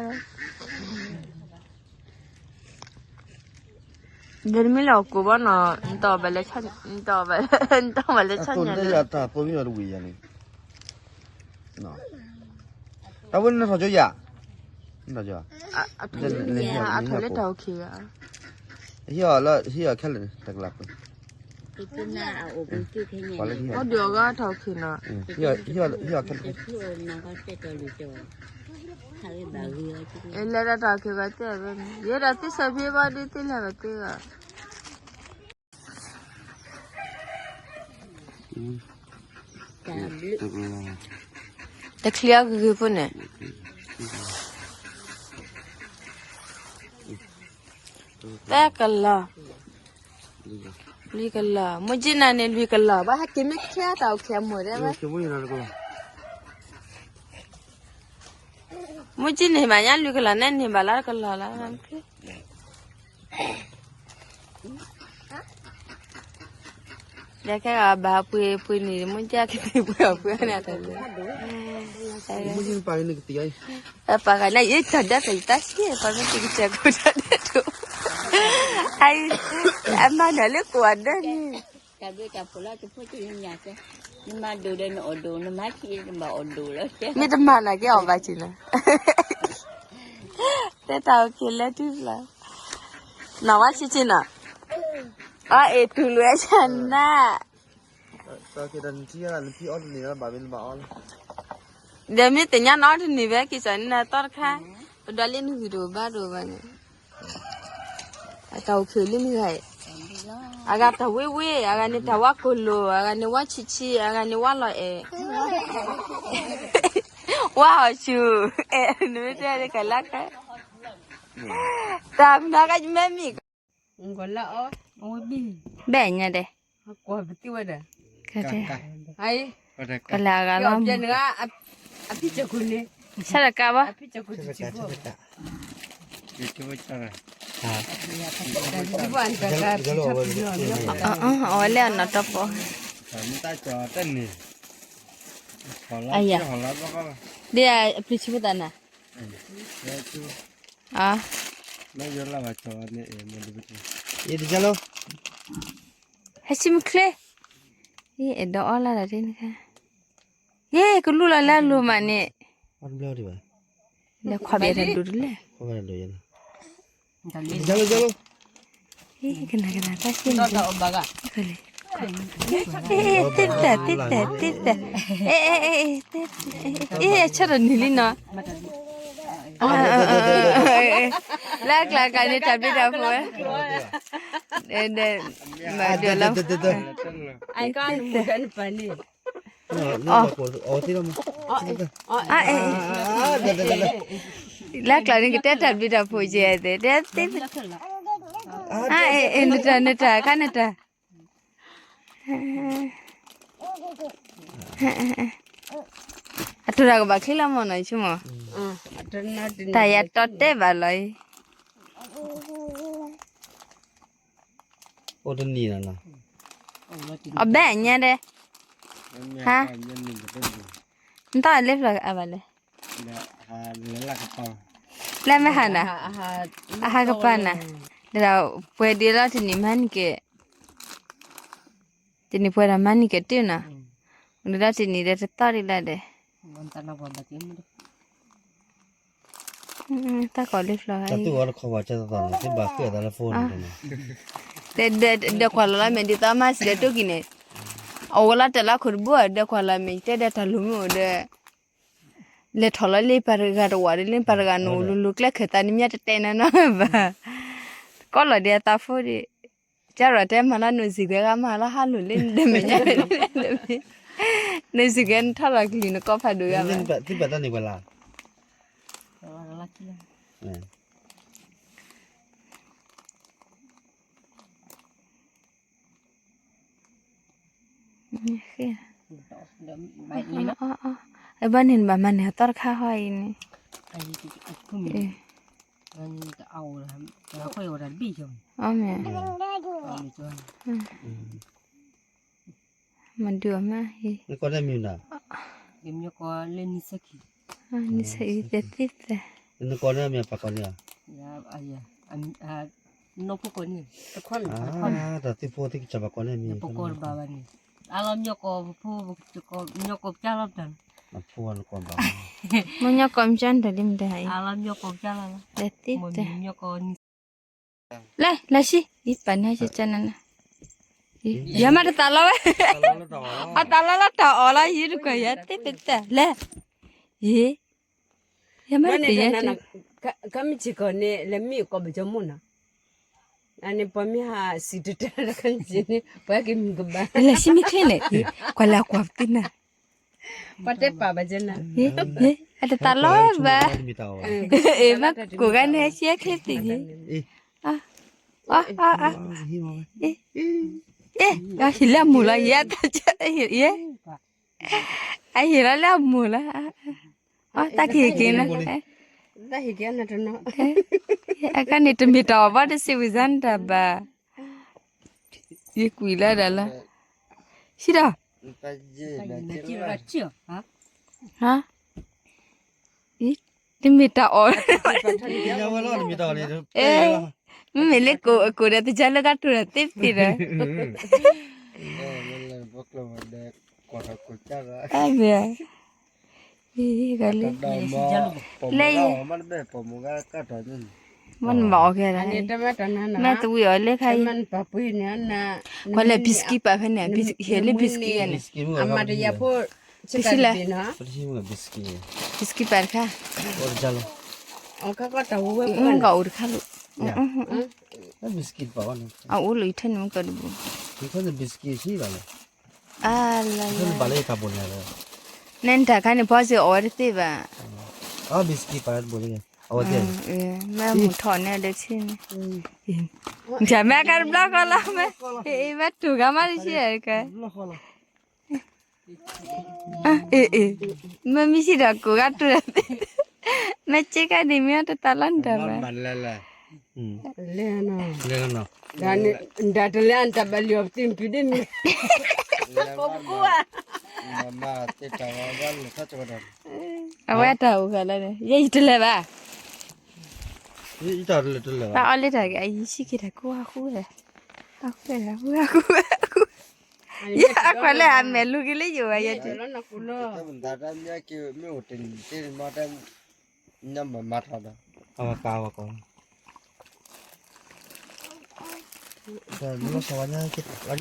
ဒီးတမ့ၢ်လၢအကိးဘၣ်နီၤ, နတီၢ်ဘၣ်လၢ, နတီၢ်ဘၣ်လၢဆၣ်ညါလၢ, တၢ်သိၣ်မ့ၢ်တဝံၤယၤန့ၣ်, တၢ်ဝဲနထီၣ်ကၠိယၤ, နထီၣ်ကၠိ, အထီၣ်လၢတၢ်အိၣ်ခံဂၤ, ဟံၣ်အီၤလၢ ဟံၣ်အီၤခဲလၢာ်န့ၣ် တကလးပှဲၤ, အဒုးအဂီၢ်ထီၣ်အိၣ်ခံနီၤ, ဟံၣ်အီၤခဲလၢာ် လၢတၢ်တၢ်ခံဂၤတဲဘၣ်န့ၣ် ယဲဒၣ်သ့ၣ်စၢဖံဘၣ်ဒုးသ့ၣ်လဲၣ်ဘၣ်သ့ၣ်ဂၤ, တချံအီၤဂ့ၤဂ့ၤဖိန့ၣ်, သၢကလီၤ, လွံၢ်ကလီၤ, မုၢ်ကၠံၣ်နၤန့ၣ်လွံၢ်ကလီၤ, ဘၣ်ဟဲက့ၤမ့ၢ်ချ့တၢ်အိၣ်ခံအမိၢ်ဒဲးဝဲ မုၢ်ကၠံၣ်န့ၣ်မးညါလွံၢ်ကလီၤ နဲန့ၣ်ဘၣ်လၢကလီၤလၢ, ဒီးခဲဂၤဘၣ်ပှ့ၤပှ့ၤန့ၣ် မုၢ်ကၠံၣ်ကသ့ၣ်ပှ့ၤအီၤပှ့ၤန့ၣ်တၢ်လၢ, ပှၤဂၤန့ၣ် ယတၢ်ဒၣ်ကယတၢ်ဆံး ပှၤမ့ၢ်က့ၤကစၢ်ကိးတၢ်ဒဲးဒိၣ်, အမၤနၢၤလၢကိးဂၤဒဲးန့ၣ် တၢ်ဘျုးတၢ်ဖှိၣ်လၢတဖိကၠိညါကဲ, နမၤဒိၣ်ဒီးနအီၣ်ဒိၣ်, နမၤဆံးဒီးနဘၣ်အီၣ်ဒိၣ်လီၤကဲ, မ့ၢ်တမၤနၤက့အီၣ်ဘၣ်က့ၤနၤ, တဲတၢ်အိၣ်က့ၤလၢထံဖျါ, နီၢ်ဝါဆံးဆံးနီၤ, အအံၤတူၢ်လွဲဆါနၤ, ဒီးမ့ၢ်သ့ၣ်ညါနအီၣ်တန့ၢ်ဘၣ် က့ၤစးန့ၣ်နၤသီတခါ, ပဒွးလၢနဂံၢ်တအိၣ်ဘၣ်တအိၣ်ဘၣ်န့ၣ် အတၢ်အိၣ်ဖျိးလၢမ့ၢ်ဂၤအံၤ, အဂၤတၢ်ဝ့ဝ့, အဂၤန့ၣ်တၢ်ဝါကိၢ်လိာ်, အဂၤန့ၣ်ဝါဆံးဆံး, အဂၤန့ၣ်ဝါလီၤအဲၣ်, ဝါအီၣ်ဆူၣ်, အဲၣ်, နမ့ၢ်တဲကလၢ်ခဲ, တၢ်မၤကမ့ၢ်မံၤ, ဘဲၣ်ညါဒဲး, ကလၢ်အဂၤလီၤ, ဆၣ်တကးဘၣ်, အဝဲလဲၤအနီၢ်တီပီ, အယၤ, ဒ်အပျံၤဆံဖိသးနၤ, အ, ဟဲဆံမချ့, အဲၣ်ဒိးအီၣ်လၢ်ဒီးတနခါ, ယဲကလူလီၤလၢအလိၤမးန့ၣ်, လဲၤခွါဘၣ်တၢ်ဒိၣ်တလဲၣ်, ကနၤကနၤတၢ်ဆံးန့ၣ်, သ့ၣ်တၢ်သ့ၣ်တၢ်သ့ၣ်တၢ်, အဲ အဲ အဲ အဲ ဆၢထၢၣ်နုာ်လံနီၤ, လၢအကျါကျါန့ၣ် တၢ်ဘျုးတၢ်ဖှိၣ်ဝဲ, ဒီး, မၤဒၢလီၤ, လၢအကျါန့ၣ် ကတဲတၢ်ဘျုးတၢ်ဖှိၣ်ကဲသ့ၣ်, တဲသ့ၣ်, အ, နတၢ် နတၢ် ခါနတၢ် အတိၢ်တၢ်ကဘၣ်ချ့လီၤမ့ၢ်နီၤ ယဆိကမိၣ်, တၢ်ယၤတီတဲဘၣ်လီၤအံၤ, အိၣ်တနံၤလီၤ, အဘဲအညါဒဲး, ဟါ, နတၢ်လၢဖျီအဘၣ်လဲၣ်, လၢမ့ၢ်ဟါနၤ, အဟးကပၤနၤ, ဒီးပှဲၤဒံးလီၤတနံၤမၤန့ၢ်က့ၤ တနံၤပှဲၤဒီးမၤန့ၢ်က့ၤတ့ၢ်နီၤ, ဒ်လီၤတနံၤဒီးတသီၣ်ဒံးလီၤဒီး, တၢ်ကိးလၢဖျီ, ဒီးကွၢ်လီၤလီၤမ့ၢ်ဒ်သိးမၤစံးဒီးတိၢ်ကံၤန့ၣ်, အဝဲလီၤတဲာ်လီၤခိၣ်တဘိဒီးကွၢ်လီၤမ့ၢ် တဲဒီးတၢ်လိၤမ့ၢ်အိၣ်ဒီး လဲၤထီၣ်လီၤလၢပှၤတဂၤတဝာ်ဒီး လၢပှၤတဂၤန့ၣ်အိၣ်လိၤလိၤကျဲခၢၣ်သးန့ၣ် မ့ၢ်တတဲနၤနီတဘၣ်, ကီလီၤဒံးအသးဖိဒံး, ကၢ်ရီၤတဲမၤလၢနိၣ်စံၣ်ဂဲၤဂၤမၤလီၤဟါလိၤလၢနမဲာ်ညါ, နိၣ်စံၣ်ဂဲၤနထီၣ်လီၤကလံၤနကီၢ်ဖးဒိၣ်ဂၤဘၣ်, ဃ့ အဘၣ်န့ၣ်ဘၣ်မၤန့ၢ်အသီတခါဟီအံၤန့ၣ်, အမ့ၢ် မၤဒုးအီၤမး, နကိးန့ၢ်မံၤနၤ, နကိးန့ၢ်မံၤပှၤကိးန့ၢ်အီၤ, တၢ်သ့ၣ်ဖိသ့ၣ်ကစၢ်ပှၤကိးန့ၢ်မံၤ, အဖိနကိးဘၣ်, မ့ၢ်ညီကိးမကၢ်လီၤတၢ်, တၢ်သ့ၣ်တၢ်, လဲၤ လဲၤဆံ, ယပာ်န့ၢ်ကကနန, ယမ့ၢ်တသးလီဝဲ, အသးလီလီၤတၢ်အီၣ်လီၤ ယတကွၢ်ယၤသ့ၣ်ပတၢ်လဲၣ်, ယ ယမ့ၢ်တကွၢ်ယၤ, ကမ့ၢ်စ့ၢ်ကီးန့ၣ် လဲၤမ့ၢ်ကိးပကီမ့ၢ်နီၤ, အန့ၣ်ပှၤမ့ၢ်ဟးစံၣ်တတၢ်တခါန့ၣ် ပှၤကမံၤကဘၣ်, လဲၤဆံမ့ၢ်ချ့န့ၣ်, ကွၢ်လၢအကွၢ်ပသ့ၣ်နၤ ပှၤတဲပာ်ဘၣ်ကဲနၤ, အတသးလီဘၣ်, အမ့ၢ်ကိးဂၤန့ၣ် ဟဲဆံဟဲချ့သ့ၣ်ယဲ, အဟံၣ်လၢအမိၢ်လီၤ, ယဲ, ယဲ, အဟံၣ်လီၤလၢအမိၢ်လီၤ, တၢ်ကဟ့ၣ်က့ၤနၤ, အခါန့ၣ်တမ့ၢ်တၢ်အီၣ်ဘၣ်တစံးဝံၤစါနတၢ်ဘၣ်, ယကွံာ်လၢဒၣ်လၢ, ဟံၣ်ဒီး တမ့ၢ်တၢ်အီၣ်, မ့မ့ၢ်လၢကိးအကိးဒီး တကါလၢကတိၤဒီးသ့ဖ့ဒီး, မ့ၢ် လၢယၤ, မ့ၢ်နဘၣ်အီၣ်ကဲဒၣ်, မ့ၢ်သဝံၤအီၤလၢခါအံၤ, ကွၢ်လၢ biscuit ပာ်ဖဲန့ၣ်, ဟဲလၢ biscuit န့ၣ်, အမၤတယၤဖိ, တဆံလဲၣ်, biscuit ပာ်တခါ, ကအိၣ်တခါလိာ်, အအိၣ်လၢယထဲန့ၣ်မ့ၢ်ကီးတဘိ, အလၢယၤ, န့ၣ်တၢ်ခါန့ၣ် ဖီစ့ၢ်အီၣ်ဝဲတသ့ဘၣ်, မ့ၢ်မုၢ်ထီၣ်န့ၣ်ဒၣ်ဆ့န့ၣ်, မ့ၢ်အခါတဘျီဃီလီၤမ့ၢ်, မ့ၢ်တူၢ်ဂၤမးတဆံကဲ မ့ၢ်မ့ၢ်ဆံးဒီးကိးဂၤတူၢ်, မ့ၢ်စ့ကါဒ်မ့ၢ်တသးလီၤနတၢ်ဘၣ်, ဒၣ်တလဲအတၢ်ဘၣ်လံအီၤပသံၣ်ပူၤဒ်မ့ၢ်, အဝဲတၢ်အိၣ်ဃာ်လၢန့ၣ် ယဲယတလဲၤဘၣ်, ဘၣ်အီၣ်လၢတၢ်ဂ့ၤ အယံၤဆံးက့ၤတၢ်ကိးဝဲဃူဝဲ, ဃူဝဲ, ဃူဝဲ, ဃူဝဲ, ယအကွၢ်လၢအမဲာ်လူၤက့ၤလၢယအိၣ်ဝဲယဲ, ယတၢ်လဲၤကီး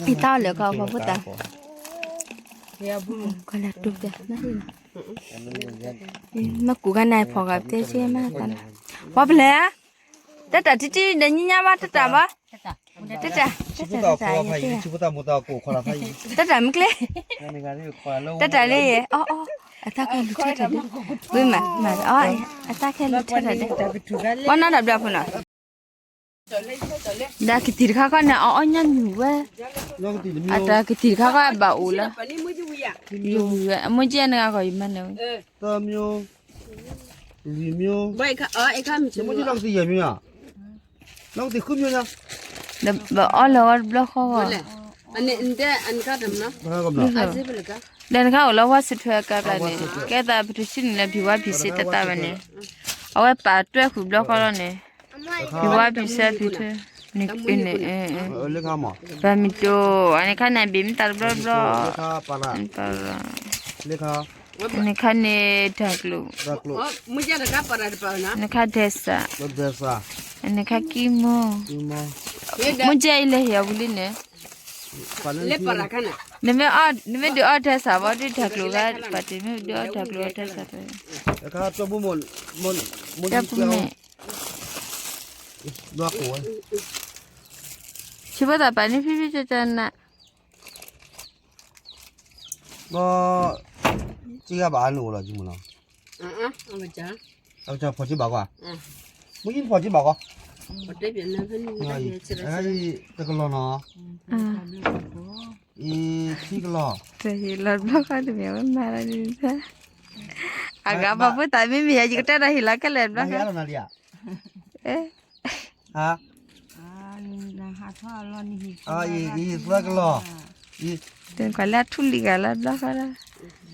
ဖီဖိတၢ်, ကီးလၢတူၢ်ပျၢ်, မ့ၢ်ကူးကနၣ်ဖီဂၤပတဲဆ့မးတၢ်လၢ, ပှၤပလဲၤဧါ, တၢ်တၢ်တံၢ်တံၢ်ဒီးညါညါဘၣ်တၢ်တၢ်ဘၣ်, တၢ်တၢ်, တၢ်တၢ်မ့ၢ်ကျဲ, တၢ်တၢ်လၢယဲ, အီ အီ အတၢ်ခဲလူၤထၢထီၣ်ဒဲး, ဝံၤမး မး အီ အတၢ်ခဲလူၤထၢထီၣ်ဒဲး, ပှၤနီၢ်တၢ်ဘျုးဖိနီၤ, ဒီးကသံၣ်တခါခီန့ၣ် အအီၣ်ညၣ်မုာ်ဝဲ, အတၢ်ကသံၣ်တခါခီအဘၣ်အိၣ်လီၤ, ယမုာ်ဝဲ အမိၢ်ကဲနဂၤဂီၢ်ယမၤနၢၤဝဲ, ဒီးဘၣ်အီၣ်လၢၤဝဲတဘျီဃီဂီၢ်, ဒီးနခါအိၣ်လၢဝါစံးထွဲအကါဘျါန့ၣ် ကဲသးပတဆံန့ၣ်လၢ ဘံၣ်ဝါဘံၣ်စ့တသးဘၣ်န့ၣ်, အဝဲပာ်တွဲဃုာ်ဘျီဃီလီၤန့ၣ်, ဘံၣ်ဝါဘံၣ်စ့ဖံးထၢ, ပၢ်မံၤတိၢ် အန့ၣ်ခါန့ၣ် ဘ့ၣ်မ့ၢ်သးတဘျီတဘျီ, အန့ၣ်ခါန့ၣ် တၢ်ကျိၤ, အန့ၣ်ခါဒဲးစး, အန့ၣ်ခါကံမိၢ်, မိၢ်ကဲအံၤလဲၤဟ့ၣ်အဝံၤလံန့ၣ်, နမ့ၢ်ဒုးအီၣ်တၢ်စးဘၣ် ဒုးတၢ်ကျိၤဂၤပာ်တ့ၢ် မ့ၢ်ဒုးအီၣ်တၢ်ကျိၤအီၣ်တၢ်စး, တၢ်ပူၤမ့ၢ်, ဆံးဖိသၣ်ပာ်န့ၢ်ဖံဖံကကနး, ဘီ, စ့ဂၤဘၣ်အါန့ၣ်အိၣ်လီၤ ကမုၢ်လီၤ, အကစၢ်ဖီၣ်က့ဘၣ်ကွၢ်, မ့ၢ်ဖီၣ်က့ဘၣ်ကွၢ်, တကလီၤနီၤ, အံၤ ဟံၣ်ကလီၤ, တဟ့ၣ်လီၤတဘျီဃီတမ့ၢ်ဝဲမၤလီၤန့ၣ်, အဂၤပှၤဖိသၣ်မ့မ့ၢ်ယၤ ယကတဲဒီးဟ့ၣ်လီၤခဲလၢာ်တဘျီဃီ, ဟါ, ယဟ့ၣ်သၢကလီၤ, တကွၢ်လၢအထူလံၤဂၤလၢတဘျီဃီလီၤ,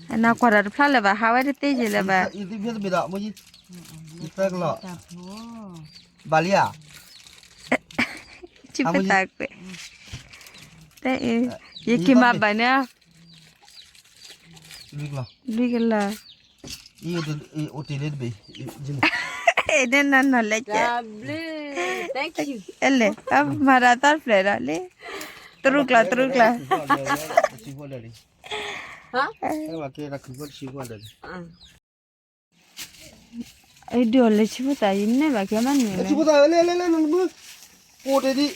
အနကွၢ်တၢ်တဖျါလၢၤဘၣ် ဟးဝဲတသ့ယဲၢ်လၢၤဘၣ်, ယသ့ဖဲတဘ့ၣ်ဒီး ယသၢကလီၤ, ဘၣ်လံဧါ, ဆံဖသးကွဲး, ယက့ၤမၤဘၣ်န့ၣ်, လွံၢ်ကလီၤ, အိၣ်တ့ၢ်လၢတဘ့ၣ်, န့ၣ်နီၢ်နီၢ်လဲၤကဲ, အဲလဲၣ်, မၤတၢ်သီတဖျၢၣ်ဒီးလံ, တရူးကျီၢ်တရူးကျီၢ်, ဒုးအီၤလၢဆံဖိသၣ်အံၤ နဲၣ်ဘၣ်က့ၤမးန့ၣ်, ဆံဖိသၣ်လၢလၢလၢနမုၢ်, အိၣ်တ့ၢ်ဒံး,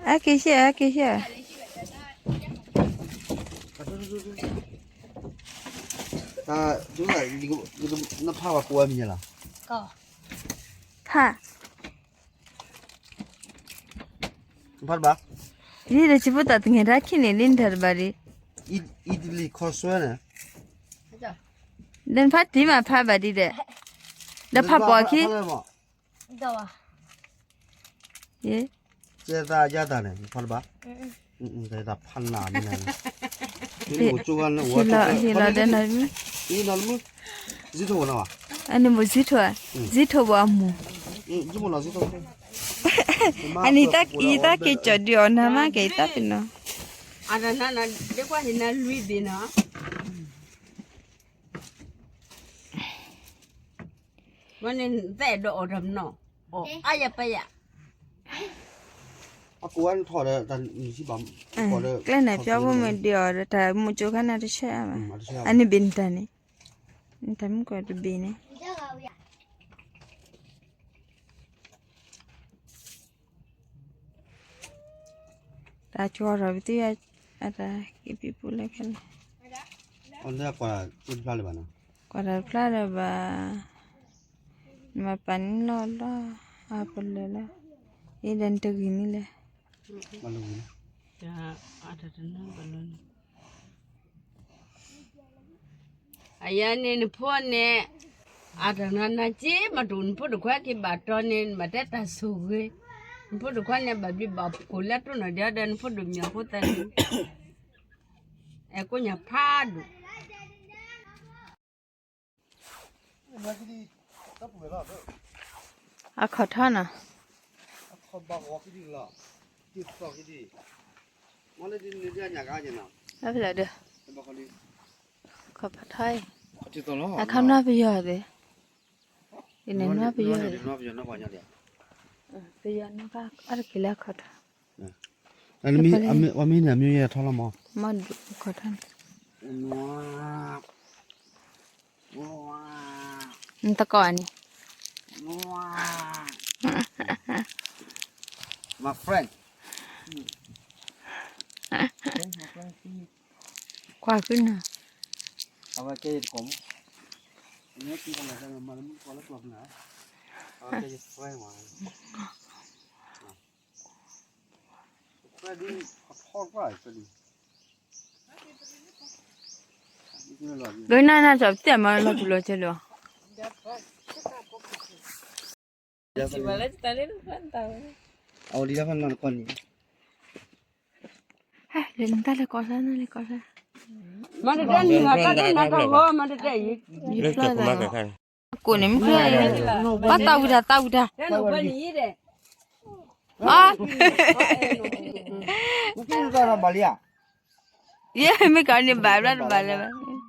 အက့ၤရှဲ အက့ၤရှဲ, နဖးဘၣ်ကိးဝဲမံၤလီၤ, ဖး ဖးတဘၣ်, ဒ်ဒီးဆံဖိသၣ်သငဲၤတၢ်ခံန့ၣ် ဒ်နတၢ်တဘၣ်ဒံး, အံၣ်တလံၤခီဆွဲန့ၣ်, ဒီးနဖးတံၢ်မးဖးဘၣ်ဒံးဒီး, ဒီးဖးပိာ်အခံ, ယဲ, ကဲသးယါသးန့ၣ် ဖးတဘၣ်, တဖးနၤမနၤ, ဟ့ၣ်လီၤဒီးနီၢ်မုၢ်, အန့ၣ်မိၢ်ဇံထိၣ်, ဇံထိၣ်ဘၣ်အမိၢ်, အန့ၣ်ယသးက့ၤကၠီၣ်ဒုးအီၤနၤမးက့ၤယသးပ့ၤနီၤ, အန့ၣ်သဲးဒီးအီၤတနီၤ, အါယပယ, ကျဲန့ၣ်ပျီဖိမ့ၢ်ဒုးအီၤဒီးတၢ်မူကၠိခါန့ၣ်တဆၢအါဘၣ်, အန့ၣ်ဘ့ၣ်နတၢ်န့ၣ်, နတၢ်မူကီၢ်တဘ့ၣ်န့ၣ်, တၢ်ကီထီၣ်ပသံ, အတၢ်က့ၤပံပူလၢခဲလၢာ်, ကွၢ်တၢ်ဖျါလၢၤဘၣ်, နမၤပာ်န့ၣ်လီၤလီၤ, အပလၢာ်လီၤ, အံၤဒီးနတဂ့ၤန့ၣ်လဲၣ်, အယၤန့ၣ်နဖိန့ၣ်, အတၢ်နၤနၤက့မးတူၢ် နဖိတခွါက့ၤဘၣ်တီန့ၣ် နဘၣ်တဲတၢ်ဆိၣ်ဂ့ၤ, နဖိတခွါန့ၣ် ဘၣ်ဘျုးဘၣ်ဖှိၣ်လၢတိၢ်နီၢ်ဒဲးဒီး နဖိဒိၣ်မံၤအဃိသတးန့ၣ်, အဲၣ်ကိးညါဖးဒိၣ် အခီၣ်ထီၣ်နီၤ, အခီၣ်ထီၣ်အံၤ, အခီၣ်ထီၣ်အံၤ, ပယီၤနီၢ်ကီၢ်အါတက့ၢ်လၢအခီၣ်ထီၣ်, မ့ၢ်န့ၣ် မ့ၢ်ယဲထီၣ်လီၤမး, မ့ၢ်ဒုးအခီၣ်ထီၣ်န့ၣ်, နတကိးန့ၣ်, my friend, ကွၢ်ဃုနၤ, အဝဲကဲယတကိးမး, အဝဲကဲယ friend မး, ဒ်နၤနၤ စီၤပသံၣ်မၤလီၤပူၤလီၤကဲလီၤ, အဝဲဒ်တၢ်ဖဲနၤတကိးန့ၣ်, လဲၤနတၢ်လဲၤကိးဆၢနၤလဲၤကိးဆၢ, မၤတတဲနံၤ တၢ်တနၤတၢ်ဂီၤ မၤတတဲအံၤ, ကိးန့ၣ် မ့ၢ်ချ့, ဘၣ်သးဝံၤတၢ် သးဝံၤတၢ်, အါ, ယမ့ၢ်ကန့ၣ်ဘၣ်ဘျီတဘၣ်လၢၤဘၣ်,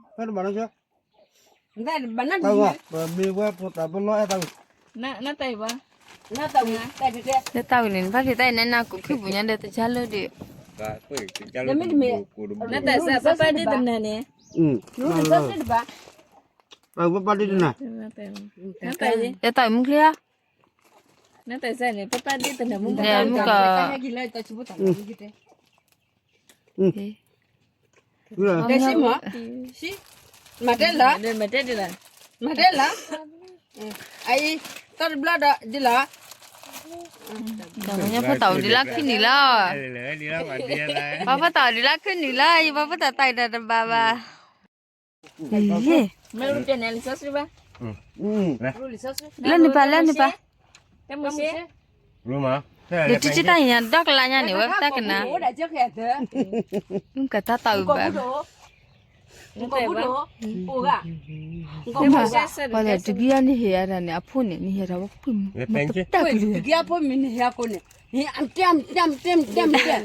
မ့ၢ်ဝဲဖိသၣ်ပလီအဲၣ်သးဝံၤ, လၢသးဝံၤန့ၣ် နဘၣ်ဖံးသးအံၤနဲနၤကိးခံပူၤညါဒီးတဆါလၢဒုး, နတၢ်စၢ်ပပၢ်ဒ့တနၤန့ၣ်, ပပၢ်ဒ့တနၤ, ယသးဝံၤမုၢ်ချ့ဧါ, နတၢ်စၢ်န့ၣ် ပပၢ်ဒ့တနၤမုၢ်ကီၢ်, မုၢ်ကီၢ် တဲဆံမး, မၤတဲလီၤ, မၤတဲလီၤ, အံၤ, သီတဘျီဒီးဒ်လီၤ, ဖိသၣ်အိၣ်ဒံးလၢခုၣ်နုာ်လီၤ, ဖိသၣ်အိၣ်ဒံးလၢခုၣ်နုာ်လီၤ, ယဖိသၣ်တၢ်အံၤတဘၣ်ဘၣ်. လၢန့ၣ်ပၢ် လၢန့ၣ်ပၢ်, ဒီးတံတံတၢ်ညါ ဒီကလါညါန့ၣ် ဝဲပတၢ်ကနၣ်, ကတၢ်တၢ်အုးဘၣ်, ပှၤလဲၣ်တဘံၣ်အန့ၣ်ဟ့ၣ်အတၢ်န့ၣ် အဖိန့ၣ် နဟ့ၣ်တၢ်ဝဲ ပှၤတဂၤအဖိမ့ၢ်နဟ့ၣ်အကိးန့ၣ်, ပှၤတဂၤတပတဲ,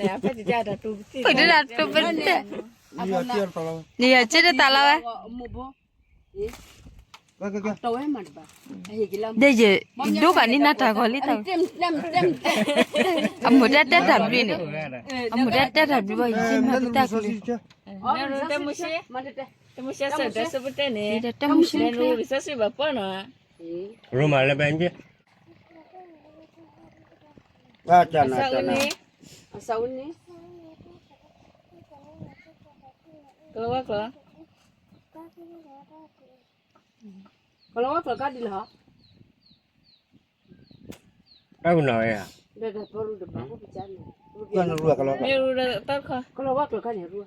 နဟ့ၣ်စ့တတၢ်လီၤဝဲ ဒီးယဒိကနံၣ်နၤတၢ်ဂီၤလံတၢ်, အမိၢ်တၢ်တဲတၢ်ဘျုးန့ၣ်, အမိၢ်တၢ်တဲတၢ်ဘျုးဘၣ် ယမၤပတၢ်ကလုၢ်, တမုၢ်ဆ့, တမုၢ်ဆ့, အဆန့ၣ်, ကလီၤဝါကျိာ်, ကလီၤဝါကျိာ်ကါဒ်လဲၣ်, တၢ်ကနီၤဝဲဧါ, မ့ၢ်ရူဒီးတၢ်ခီ, ကလီၤဝါကျိာ်ကါန့ၣ်ရူ,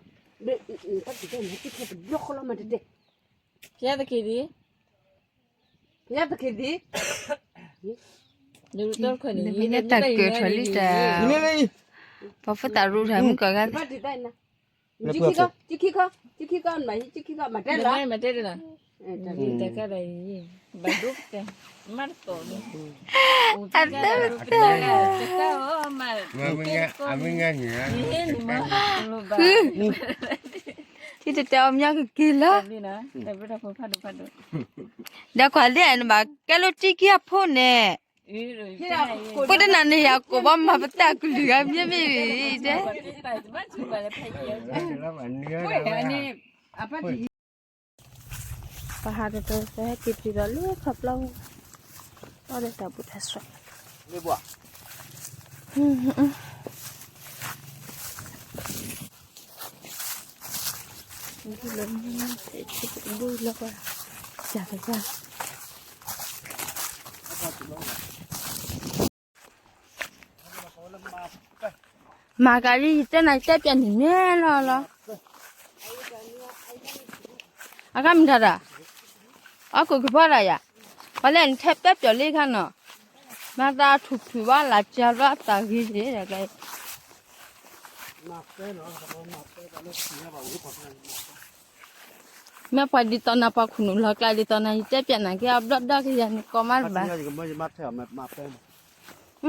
တၢ်ကီတၢ်န့ၣ် တၢ်ကီတဘျီဃီလီၤမးတတဲ, ဖျါသက့ဒ်, ဖျါသက့ဒ်, နမ့ၢ်လၢတၢ်ကၢၤထီၣ်လံတၢ်, ပှၤဖိသၣ်ရူတၢ်မုၢ်ကီၢ်ဂၤသ့ၣ် ခံခီ, ခံခီ, ခံခီ, မၤတဲလီၤ, မၤတဲလီၤ, တၢ်ခါဒီး, ဘၣ်ဒိတဲ, မၤတကိးန့ၣ်, အသၢတၢ်, ထံတတဲအီၤမညီကက့ၤလီၤ, ဒီးကွၢ်လံနဘၣ်ကဲလိာ်တံကံအဖိန့ၣ် ပတနၤန့ၣ်ယၤကိးဘၣ်မၤပတၢ်ကလုၢ်ဂၤမ့ၢ်မ့ၢ်တဲ, ပှၤဟးတတၢ်ဟဲက့ၤတုၤဒီးလၢခီဖျိ, အီၣ်ဒီးတၢ်ဘူၣ်တၢ်ဆွဲ, ဒူၣ်လီၤကွၢ်, ကၢ်ကၢ် မၤကလံ ယတဲနၤ ယတဲပျဲနံၤန့ၣ်လီၤလီၤ. အဂၤမတၤတၢ်, အီၣ်ကိၣ်ကဖီတၢ်ယၤ, ပှၤလဲၣ်နထဲပျဲပျီလံခါနီၤ, မၤသးထူၣ်ထူၣ်ဘၣ်လၢကၢ်ဘၣ်သးဂ့ၤဂ့ၤ, မ့ၢ်ပှၤဒ်သိးနၤ ပှၤခိၣ်နူာ်လီၤကျါဒ်သိးနၤ ယတဲပျဲနၤက့ၤအဘျီဒီကယၤန့ၣ် ကိးမးတဘၣ်.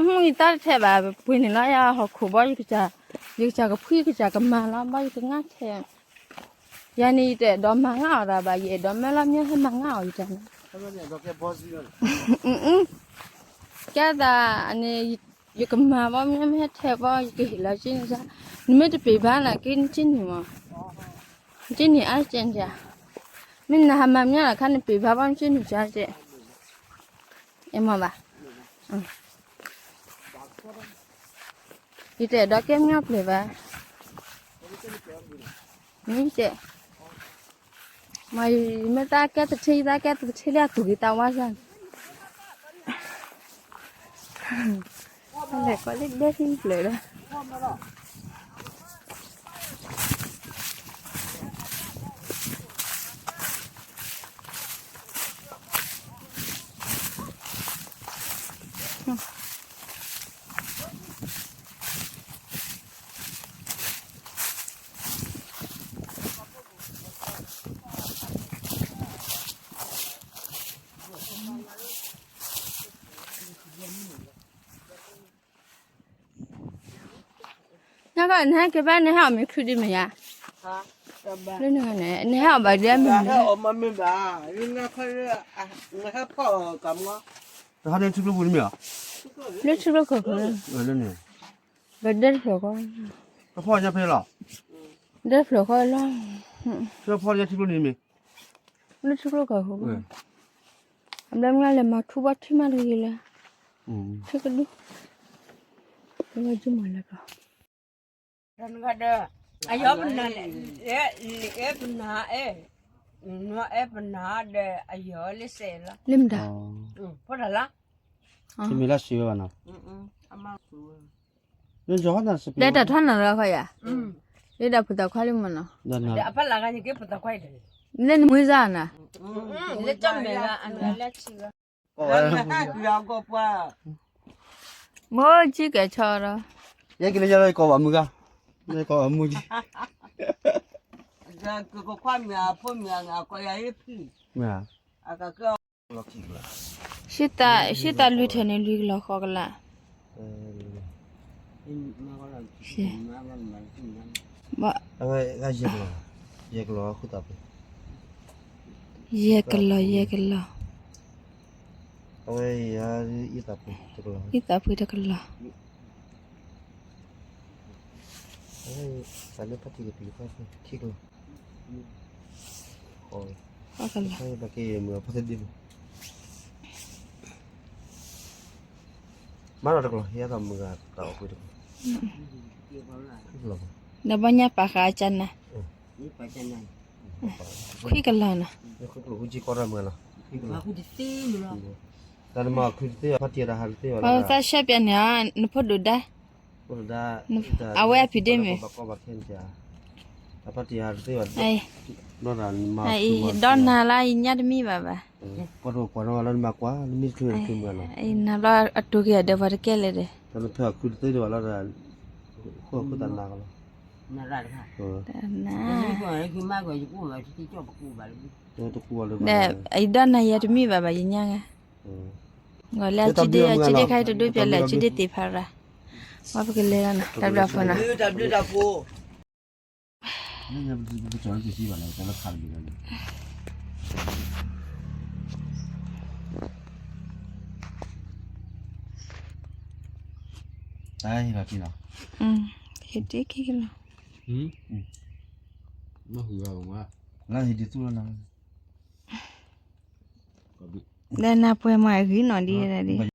ယတၢ်တထဲဘၣ် ပှ့ၤန့ၣ်လီၤ ယဟီၣ်ခိၣ်ဘီ ယကစၢ်ကဖှံကစၢ်ကမၤလီၤ ဘီယကငါထဲ, ယၤန့ၣ် ယတအဲၣ်ဒိးမၤငါအီၤတၢ်ဘၣ် ယအဲၣ်ဒိးမၤလီၤမ့ၢ်ဟဲမၤငါအီၤယတၢ်န့ၣ်, ကဲသးန့ၣ် ယကမၤဘီ မ့ၢ်ဟဲထဲဘီ ယကဟ့ၣ်လီၤက့ၤန့ၣ်, နမ့ၢ်တပ့ၤဘၣ်နၤ က့ၤနကနံၣ်မး, ကနံၣ်အါကဲ, မ့ၢ်နဟးမၤမ့ၢ်လီၤခါ နပ့ၤဘၣ်ဘီ နကနံၣ်ကဲ, အမ့ၢ်ဘၣ် ယတအဲၣ်ဒိးကဲမ့ၢ်အပျဲၢ်ဘၣ်, မ့ၢ်တဲ, မ့ၢ်ယမ့ၢ်သးကဲတထံ ယသးကဲတထံလၢအသူၣ်ဂ့ၤသးဝါစၢ်န့ၣ်, လဲၤကီးလၢဒဲထံပျဲၢ်ဒီး နကနဟဲက့ၤဘၣ် နဟဲအီၣ်မ့ၤခုဒံးမ့ၢ်ဧါ, လၢနဟဲန့ၣ် နဟဲအီၣ်ဘၣ်ဒ်အမ့ၢ်မ့ၢ်, တဟဲထံကျိပူၤန့ၣ်မ့ၢ်ဧါ, လၢထံကျိခိၣ်ခိၣ်, ဘၣ်ဒဲတဖျၢၣ်ဃီ, တဖီညါဖဲလီၤ, ဒဲတဖျၢၣ်ဃီလီၤ, ဖဲဖီညါထံကျိန့ၣ်မ့ၢ် လၢထံကျိခိၣ်ခိၣ်, အဘျီမ့ၢ်လဲၤမၤထူဘီထံမးတဂ့ၤလၢ, ထံကဒု, ဝဲကမၤလၢကီး, အယီၤပနၢ်, အဲပနၢ်, အဲပနၢ်ဒီးအယီၤလၢစဲးလီၤ, လၢမတၤ, ဖိတၢ်လၢ တမ့ၢ်လၢစံးဝဲဘၣ်နီၤ, လၢတၢ်ထီနၤလၢခီယၤ, လၢဒၣ်ဖိသၣ်ခွါလံမ့ၢ်နီၤ, လၢနမှံစၢ်နၤ, လၢကၠီမဲာ်ဂၤ, မိၢ်ကံကဲၤဆီဒီး, ယဲက့ၤလၢယၤလၢယကိးဘၣ်မုၢ်ဂၤ, ယဲကိးဘၣ်မုၢ်ကံ ရှံသးလွံၢ်ထၢၣ်န့ၣ် လွံၢ်ကလီၢ်ဃိးကလး, ဘၣ်, ယဲၢ်ကလီၢ်, ယဲၢ်ကလီၢ်ဃုသးပူၤ, ယဲၢ်ကလီၢ် ယဲၢ်ကလီၢ်, အဝဲ ယသးပူၤတကလီၢ်, ယသးပူၤတကလီၢ်, အဝဲ သးလၢဖါတံၢ်ကပံာ်ဖါဖဲ ခံကလီၢ်, ဃိးကလီၢ်, မၤလီၤတကလီၢ် ယသးမုၢ်ဂၤတၢ်အိၣ်ကွံာ်တကလီၢ်, ဒီးဘီညါပာ်ဃာ်အကနၤ, ခွံကလီၢ်နီၤ, တၢ်နမၤခွံတသ့ဘၣ်, ပှၤသးရှဲပၠးန့ၣ်ဧါ, နဖိဒိၣ်ဒါ, အဝဲအဖံးဒ့မ့ၢ်, အံၤ, ဒီးနၤလၢယညါတမံဘၣ်ဘၣ်, အံၤနၤဘျီအတိၢ်က့ၤအဒဲးပှၤတကဲလဲၣ်ဒီး, ဒီးအံၤဒီးနၤယၤတမံဘၣ်ဘၣ် ယညါဂၤ, ဂီၤလၢအစုဒ့ အစုဒ့ခါအံၤတဒိပၠးလၢအစုဒ့သ့ၣ်ဖးရၤ, ဝဲပကလဲၤလီၤနီၤ တၢ်ဘျုးဖိနီၤ, တၢ်ဟ့ၣ်လီၤတံၢ်လီၤ, ဟ့ၣ်တံၢ်ခံကလီၢ်, လၢနၤပှဲၤမၤအဂ့ၤနီၤဒ်ဒ်